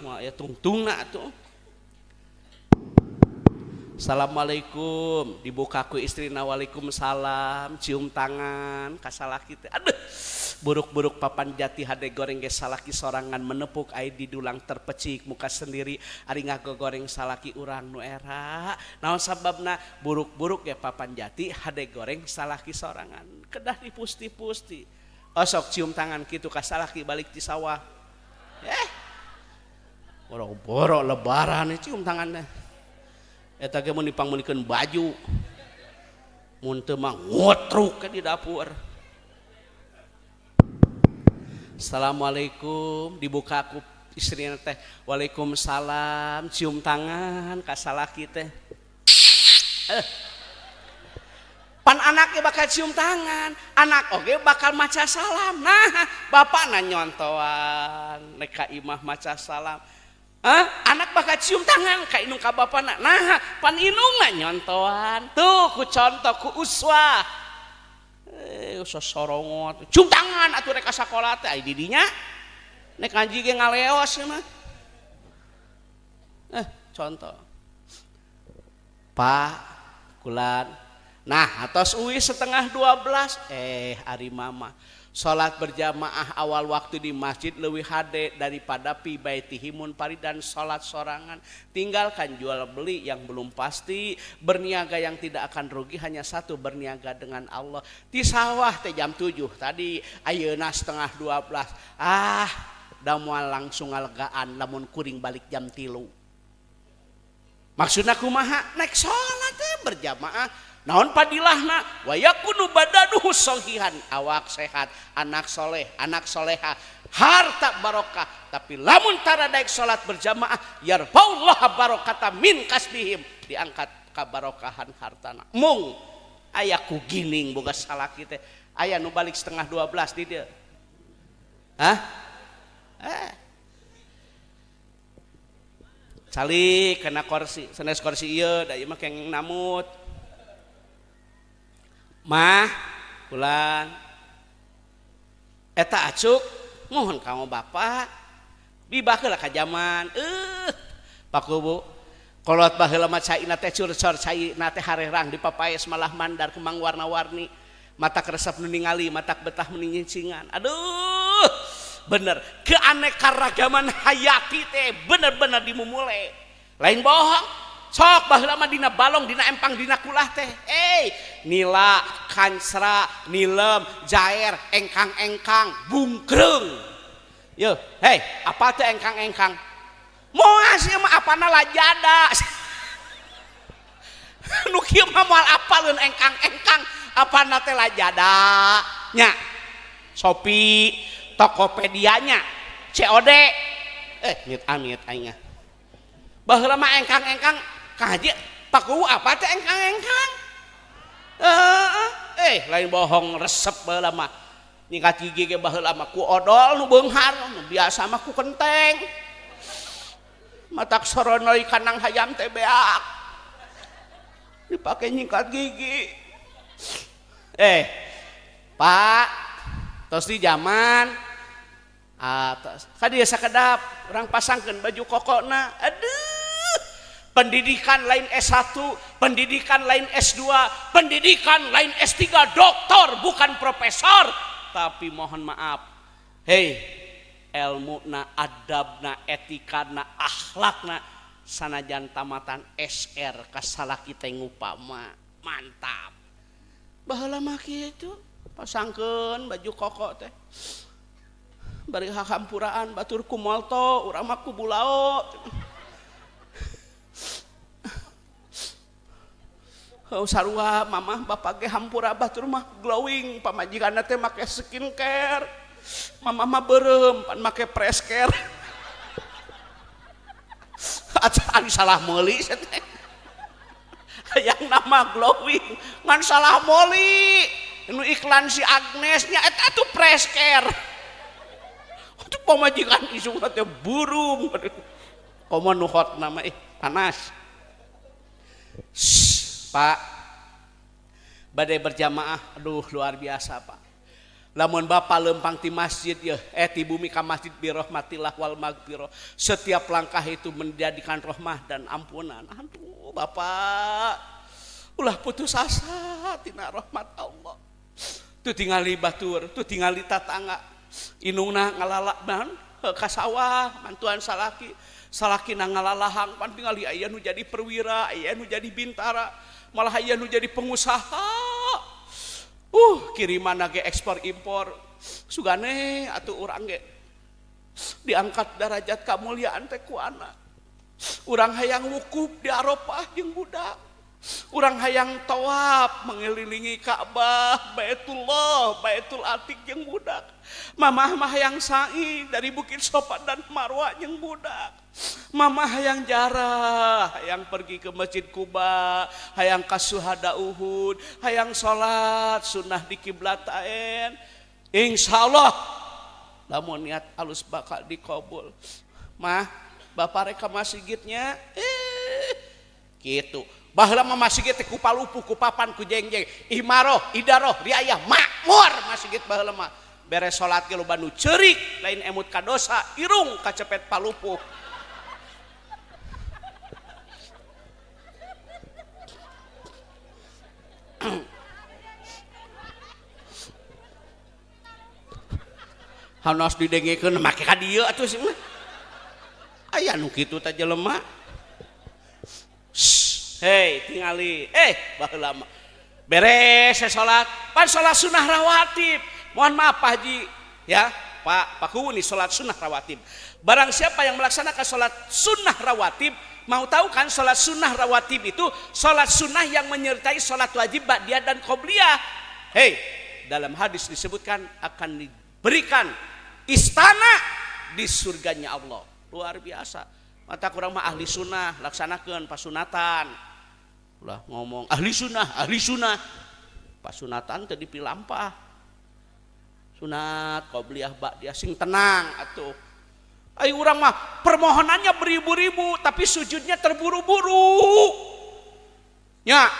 mah ya tungtungna tuh. Assalamualaikum, dibuka ku istrina, waalaikumsalam, cium tangan kasalaki teh, aduh buruk-buruk papan jati hade goreng ge salaki sorangan menepuk ai di dulang terpecik muka sendiri ari ngagogoreng salaki urang nu era naon sababna buruk-buruk ge papan jati hade goreng salaki sorangan kedah dipusti-pusti osok cium tangan kitu ka salaki balik ti sawah. Boro-boro lebaran cium tangannya. Eta ge mun dipangmeulikeun baju. Mun teu mah ngotruk di dapur. Assalamualaikum, dibuka ku istrina teh. Waalaikumsalam, cium tangan ka salaki teh. Pan anaknya bakal cium tangan, anak oge bakal maca salam. Nah, bapakna nyontoan nek ka imah maca salam. Hah? Anak bakal cium tangan ka indung ka bapana. Nah, pan indungna nyontoan. Tuh ku contoh ku uswah. Sosorongot. Cium tangan atuh rek ka sakola teh ai didinya. Nek ngaji ge ngaleos mah. Contoh. Pak, kulan. Nah, atos uwi 11:30, ari mama salat berjamaah awal waktu di masjid leuwih hade daripada pi baitihi munfaridan salat sorangan. Tinggalkan jual beli yang belum pasti, berniaga yang tidak akan rugi hanya satu, berniaga dengan Allah. Di sawah teh jam 7 tadi, ayeuna 11:30. Ah, da moal langsung ngalegaan lamun kuring balik jam 3. Maksudna kumaha? Nek salat teh berjamaah. Naon padilahna wa yakunu badanuhu sohihan, awak sehat, anak soleh, anak soleha, harta barokah. Tapi lamun tara daek salat berjamaah yarfaullah barokata min kasbihim, diangkat kabarokahan hartana. Mung aya ku gining boga salaki teh, aya nu balik 11:30 di dieu. Hah? Calik kena kursi, sanes kursi ieu da ieu mah kenging namut. Mah pulang eta acuk mohon kamu bapak dibaheula ka jaman Pak Kubu kolot baheula mah caina teh curcor caina teh harerang dipapaes malah mandar kembang warna-warni mata keresep nu ningali mata betah nu nyincingan. Aduh bener keanekaragaman hayati teh bener-bener dimumule lain bohong. Sok baheula mah dina balong, dina empang, dina kulah teh. Nila, kansra, nilem, jair, engkang-engkang, bungkreung. Yo, hei, apa teh engkang-engkang? Moal sih mah apana lajada. Nu kieu mah moal apaleun engkang-engkang, apana teh lajada. Nya. Shopee, Tokopedia-nya, COD. Nyet amit aing. Baheula mah engkang-engkang kaji Pak Kuwu apa teh engkang-engkang? Lain bohong resep baheula mah. Nyingkat gigi ge baheula mah ku odol nu beunghar, nu biasa mah ku kenteng. Matak soronoi kanang hayam teh beak. Dipake nyingkat gigi. Pak, tos di zaman atas. Ka dieu sakedap urang pasangkeun baju kokona. Aduh. Pendidikan lain S1, pendidikan lain S2, pendidikan lain S3, doktor bukan profesor. Tapi mohon maaf, hei, ilmuna, adabna, etikana, akhlakna, sanajan tamatan SR kasalaki teh ngupama, mantap. Baheula mah kitu, pasangkeun baju koko teh. Bari hahampuraan batur ku molto, urang mah ku bulao. Sarua mamah bapak ge hampura batur mah glowing pamajikanna teh make skincare mamah mah beureum pan make fresh care. Atuh salah meuli teh hayang nama glowing ngan salah meuli nu iklan si Agnes nya eta tuh fresh care. Atuh pamajikan isukna teh burum komo nu hot nama panas. Pak, badai berjamaah, aduh luar biasa Pak. Lamun bapak lempang ti masjid ya, ti bumi ka masjid birahmatillah wal magfirah. Setiap langkah itu menjadikan rahmah dan ampunan. Aduh bapak, ulah putus asa tina rahmat Allah. Tuh tingali batur, tuh tingali tatangga. Inungna ngalalak ban ka sawah, mantuan salaki. Salaki na ngalalahang pan tingali aya nu jadi perwira, aya nu jadi bintara, malah aya nu jadi pengusaha. Kiriman ge ekspor impor. Sugane atuh urang ge Diangkat derajat kamuliaan teh ku anak. Urang hayang wukuf di Arafah jeung budak. Urang hayang tawaf mengelilingi Ka'bah, Baitullah, Baitul Atiq jeung budak. Mamah mah hayang sa'i dari Bukit Sofa dan Marwah jeung budak. Mamah hayang jarah, hayang pergi ke Masjid Quba, hayang ka Suhada Uhud, hayang salat sunnah di kiblatain. Insyaallah lamun niat alus bakal dikabul. Mah, bapak rek ka masjidnya gitu. Baheula mah masjid teh ku palupuh, ku papan, ku jengjeng, imaroh, idaroh, riayah, makmur masjid baheula mah. Beres salat ge loba nu ceurik, lain emut ka dosa, irung kacepet palupuh. Hanas didengekeun make ka dieu atuh sih mah. Aya nu kitu teh jelema. Hei tingali, baheula mah beres salat, pan salat sunah rawatib. Mohon maaf Pak Haji ya, Pak Paku nih salat sunnah rawatib. Barang siapa yang melaksanakan salat sunnah rawatib, mau tahu kan salat sunnah rawatib itu salat sunnah yang menyertai salat wajib ba'diyah dan qobliyah. Hei, dalam hadis disebutkan akan diberikan istana di surganya Allah. Luar biasa. Mata kurang mah ahli sunnah, laksanakan pasunatan. Ulah ngomong ahli sunnah, ahli sunnah. Pasunatan teu dipilampah. Sunat qobliyah ba'diyah sing tenang atuh. Ayo urang mah permohonannya beribu-ribu tapi sujudnya terburu-buru. Nya.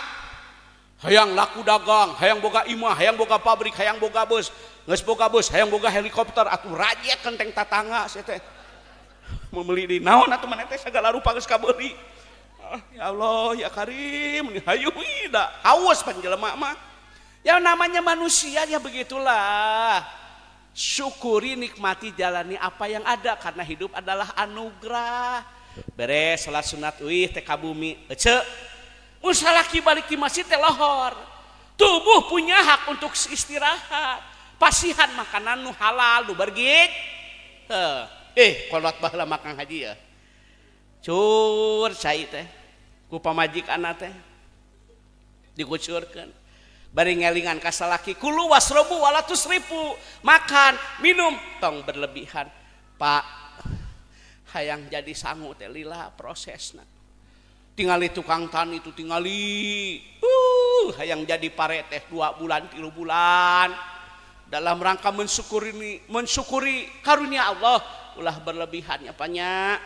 Hayang laku dagang, hayang boga imah, hayang boga pabrik, hayang boga bus, geus boga bus, hayang boga helikopter atuh rajet kenteng tatangga sia teh. Meuli di naon atuh maneh teh sagala rupa geus kabeuli. Ah, ya Allah, ya Karim, hayu da haus pan jelema mah. Ya namanya manusia ya begitulah. Syukuri, nikmati, jalani apa yang ada karena hidup adalah anugerah. Beres salat sunat uih teh ka bumi. Ece. Mun salaki balik di masjid teh lohor. Tubuh punya hak untuk istirahat. Pasihan makanan nu halal nu bergik. Kolot baheula makan haji ya. Cur cai teh ku pamajikanna teh dikucurkeun. Bari ngelingan ka salaki kulu wasrobu wala tusrifu, makan minum tong berlebihan. Pak, hayang jadi sangu teh lila prosesna. Tingali tukang tani itu tingali, hayang jadi pare teh 2 bulan 3 bulan dalam rangka mensyukuri karunia Allah. Ulah berlebihan ya banyak.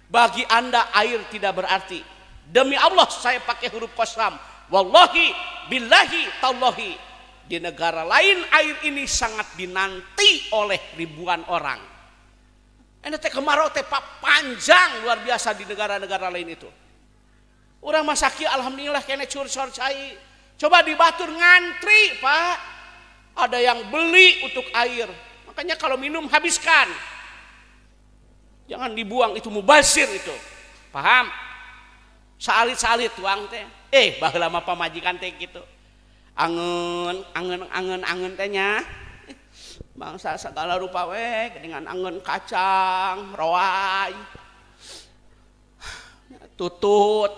Bagi Anda air tidak berarti. Demi Allah saya pakai huruf kosam. Wallahi, billahi, tallahi. Di negara lain air ini sangat dinanti oleh ribuan orang. Ini teh kemarau teh panjang luar biasa di negara-negara lain itu. Orang masaki alhamdulillah kene curcor cai. Coba di Batur ngantri, Pak. Ada yang beli untuk air. Makanya kalau minum habiskan. Jangan dibuang, itu mubazir itu. Paham? Saalit-saalit tuang teh. Baheula mah pamajikan teh gitu. Angen, angen, angen, angen teh nya. Bangsa segala rupa we dengan angen kacang, roai. Tutut,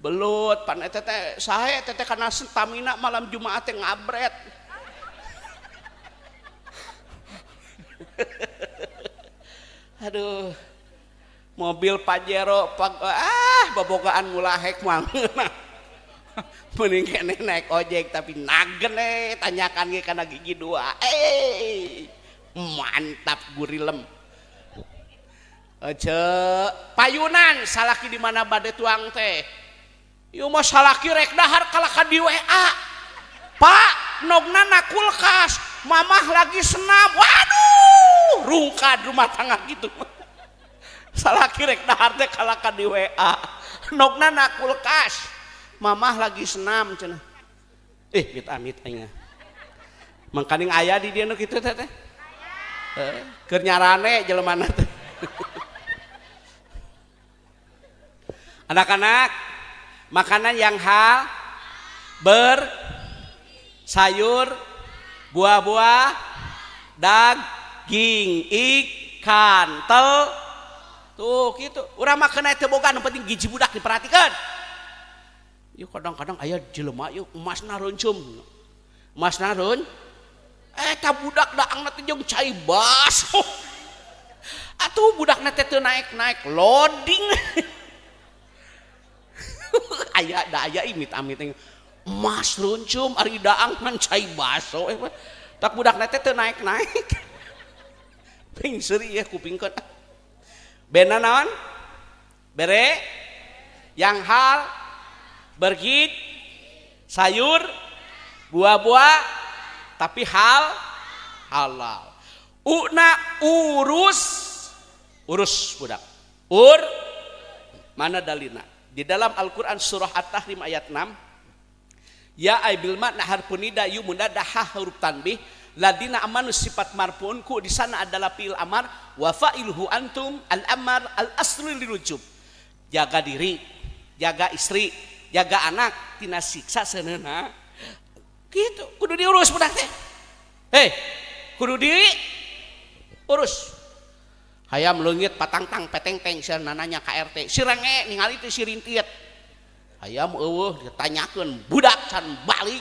belut, pan eta teh sae teh kana stamina malam Jumat teh ngabret. Aduh. Mobil Pajero babogaan mulahek mah. Mending kene naik ojek tapi nagen tanyakan ge kana gigi 2. Mantap gurilem. Ece payunan salaki di mana bade tuang teh. Ieu mah salaki rek dahar kalaka di WA. Pak, nogna na kulkas, mamah lagi senam. Waduh, rungkad rumah tangga gitu. Salaki rek dahar teh kalaka di WA. Nogna na kulkas, mamah lagi senam cenah. Amit-amit aing. Mangkaning aya di dieu nu kitu teh teh. Keur nyarane jelemana teh. Anak-anak, makanan yang hal ber sayur, buah-buah, daging, ikan tel tuh gitu. Urang mah kena teu boga nu penting gizi budak diperhatikan. Yuk kadang-kadang aya jelema yuk emasna reuncum. Emasna reun eta budak daangna teh jeung cai baso. Atuh budakna teh teu naek-naek loading. Aya da aya imit-amit emas reuncum ari daang ngan cai baso tak budakna teh teu naek-naek. Ping seuri ye kupingkeun. Bena naon? Bere yang hal bergit sayur buah-buah tapi hal halal. Una urus urus budak. Ur mana dalina? Di dalam Al-Qur'an surah At-Tahrim ayat 6, ya aibil makna harfun nida yu munada ha huruf tanbih ladina amanu sifat marfu'unku di sana adalah fi'il amar wa fa'iluhu antum al amar al asli lirujub. Jaga diri, jaga istri, jaga anak tina siksa seuneuhna. Gitu, kudu diurus budak teh. Hei, kudu diurus. Hayam leungit patangtang petengteng sia nananya ka RT. Si renge ningali teh si rintiet. Hayam eueuh ditanyakeun budak can balik.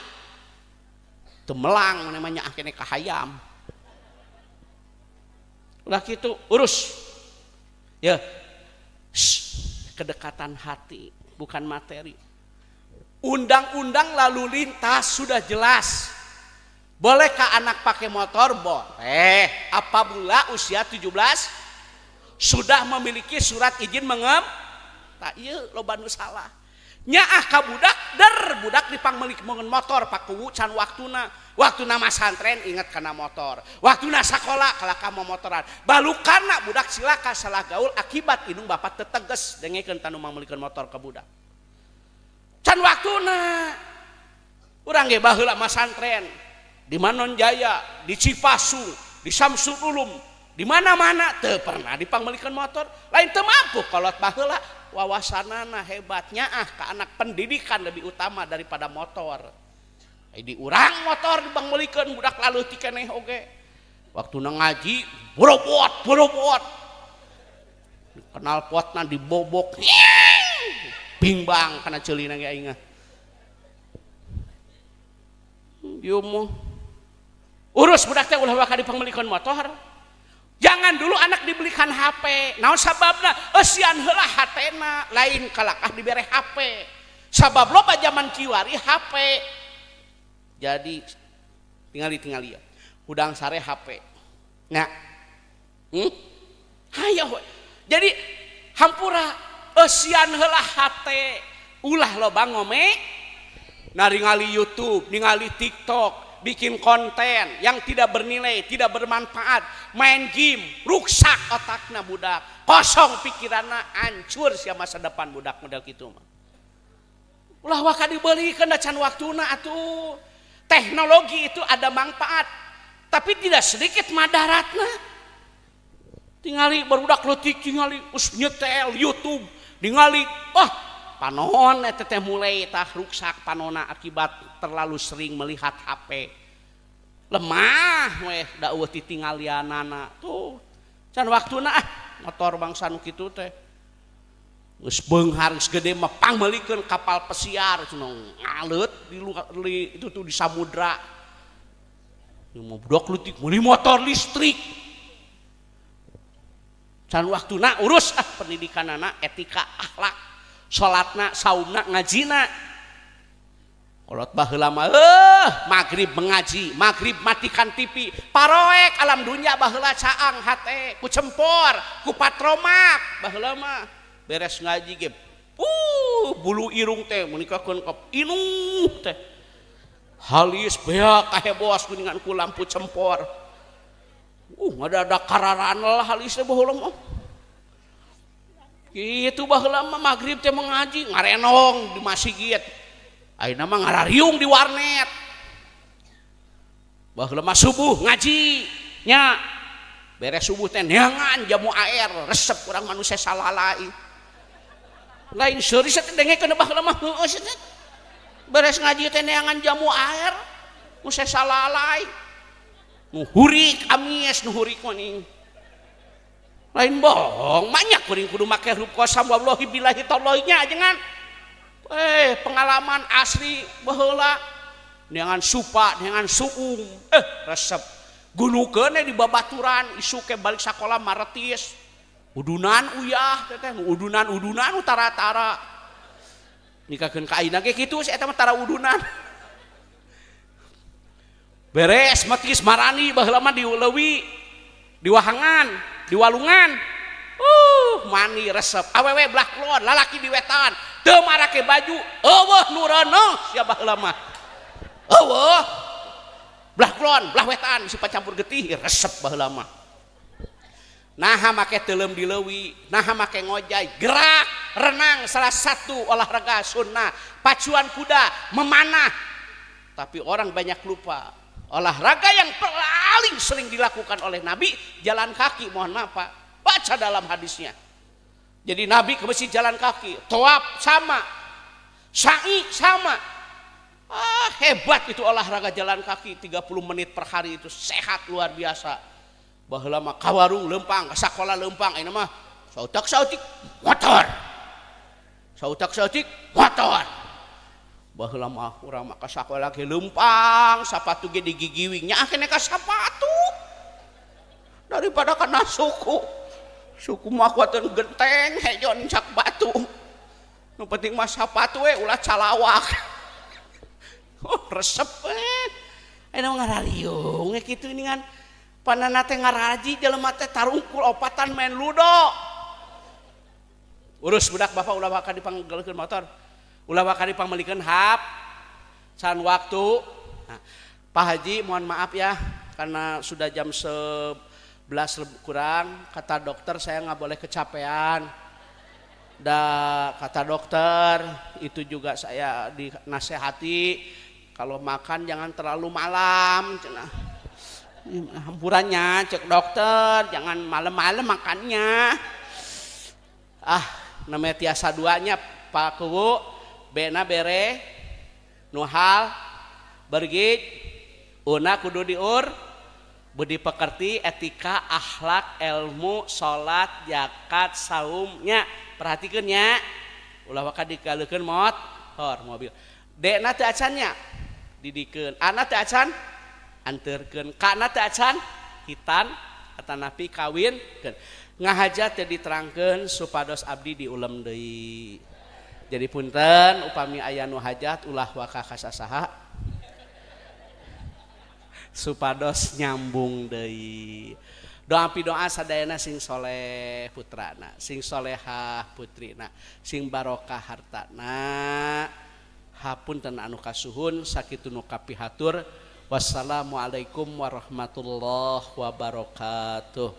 Teu melang namanya akhirnya ka hayam. Ulah kitu, urus. Ya. Shh, kedekatan hati bukan materi. Undang-undang lalu lintas sudah jelas. Bolehkah anak pakai motor? Boleh. Apabila usia 17 sudah memiliki surat izin mengem, tak ieu loba nu salah. Nyaah ka budak, der budak dipangmelik mengen motor pakuwu can waktuna. Waktuna masantren inget kana motor. Waktuna sakola kalaka momotoran. Balukana budak silaka salah gaul akibat indung bapak teteges dengekeun tanu mangmelikeun motor ka budak. Can waktuna. Urang ge baheula masantren di Manon Jaya, di Cipasung, di Samsul Ulum, di mana-mana teu pernah dipangmelikeun motor. Lain teu mampu kolot baheula wawasanana hebatnya ah ka anak pendidikan lebih utama daripada motor. Di urang motor dipangmelikeun budak laleutik keneh oge. Waktuna ngaji borobot borobot. Kenal potna dibobok. Bingbang kana ceulina ge aing. Ieu mah urus budak teh ulah waka dipangmelikeun motor. Jangan dulu anak dibelikan HP. Naon sababna? Eusian heula hatena, lain kalakah dibere HP. Sabab loba zaman kiwari HP. Jadi tingali-tingali ya. Hudang sare HP. Nah. Hayo. Jadi hampura eusian heula hate, ulah loba ngome ningali YouTube, ningali TikTok, bikin konten yang tidak bernilai, tidak bermanfaat, main game, ruksak otakna budak, kosong pikiranna, hancur sia masa depan budak model kitu mah. Ulah waka dibelikeun da can waktuna atuh. Teknologi itu ada manfaat, tapi tidak sedikit madaratna. Tingali barudak leutik tingali us nyetel YouTube, tingali wah panon eta teh mulai tah ruksak panona akibat terlalu sering melihat HP. Lemah weh da eueuh titinggalianana tuh. Can waktuna ah motor bangsa nu kitu teh. Geus beunghar geus gede mah pangmeulikeun kapal pesiar cenah ngaleut di itu tuh di samudra. Ieu mah budak leutik meuli motor listrik. Can waktuna urus ah pendidikanana, etika, akhlak, salatna, saumna, ngajina. Kolot baheula mah magrib mengaji, magrib matikan TV, paroek alam dunia baheula caang hate, ku cempor, ku patromak baheula mah beres ngaji ge. Bulu irung teh meunikakeun ka inuh teh. Halis beak kahebos kuningan ku lampu cempor. Ngada-ada kararan lah halis teh baheula mah. Kitu baheula mah magrib teh mengaji ngarenong di masjid. Ayeuna mah ngarariung di warnet. Baheula mah subuh ngaji nya. Beres subuh teh neangan jamu air, resep urang manusia salalai. Lain seuri teh dengekeun baheula mah heueuh teh. Beres ngaji teh neangan jamu air, nu salalai. Nu hurik amies nu hurik mah ning. Lain bohong, banyak kuring kudu make huruf kosam wallahi billahi tallahi nya jangan. Pengalaman asli baheula neangan supa, neangan suung, resep. Gunukeun di babaturan isuk ke balik sakola maretis. Udunan uyah teteh, udunan-udunan utara-tara. Nikahkeun ka ayeuna ge kitu si eta mah tara udunan. Beres metis marani baheula mah di leuwi, di wahangan, di walungan. Mani resep. Awewe belah kulon, lalaki di wetan. Teu marake baju, eueuh nu reuneuh sia baheula mah. Eueuh. Belah kulon, belah wetan si campur getih resep baheula mah. Naha make teuleum di leuwi, naha make ngojay, gerak, renang salah satu olahraga sunnah, pacuan kuda, memanah. Tapi orang banyak lupa. Olahraga yang paling sering dilakukan oleh Nabi jalan kaki, mohon maaf Pak. Baca dalam hadisnya. Jadi Nabi ke masjid jalan kaki, tawaf sama, sa'i sama. Hebat itu olahraga jalan kaki 30 menit per hari itu sehat luar biasa. Baheula mah ka warung leumpang, ka sakola leumpang, ayeuna mah sautak-sautik motor. Sautak-sautik motor. Baheula mah urang mah ka sakola ge leumpang, sapatu ge digigiwing nya keneh ka sapatu. Daripada kana suku. Suku mah kuateun genteng hejon cak batu. Nu penting mah sapatu we ulah calawak. Oh, resep we. Ayeuna ngarariung we kitu ningan. Panana teh ngaraji jelema teh tarungkul opatan main ludo. Urus budak bapak ulah bakal dipanggelkeun motor. Ulah bakal dipangmelikeun hap. Can waktu. Nah, Pak Haji mohon maaf ya karena sudah jam 11 kurang, kata dokter saya nggak boleh kecapean. Da kata dokter itu juga saya dinasehati kalau makan jangan terlalu malam cenah. Hampurannya cek dokter jangan malam-malam makannya. Namanya tiasa duanya Pak Kuwu bena bere nuhal bergit una kudu diur budi pekerti etika akhlak ilmu salat zakat saumnya perhatikan nya ulah waka dikaleukeun motor mobil dekna teu acan nya didikeun ana teu acan anterkeun kana teu acan hitan atanapi kawinkeun ngahaja teu diterangkeun supados abdi diulem deui. Jadi punten upami aya nu hajat ulah waka ka sasaha supados nyambung deui. Doa pidoa sadayana sing soleh putrana, sing solehah putrina, sing barokah hartana. Hapunten anu kasuhun sakitu nu kapihatur. Wassalamualaikum warahmatullahi wabarakatuh.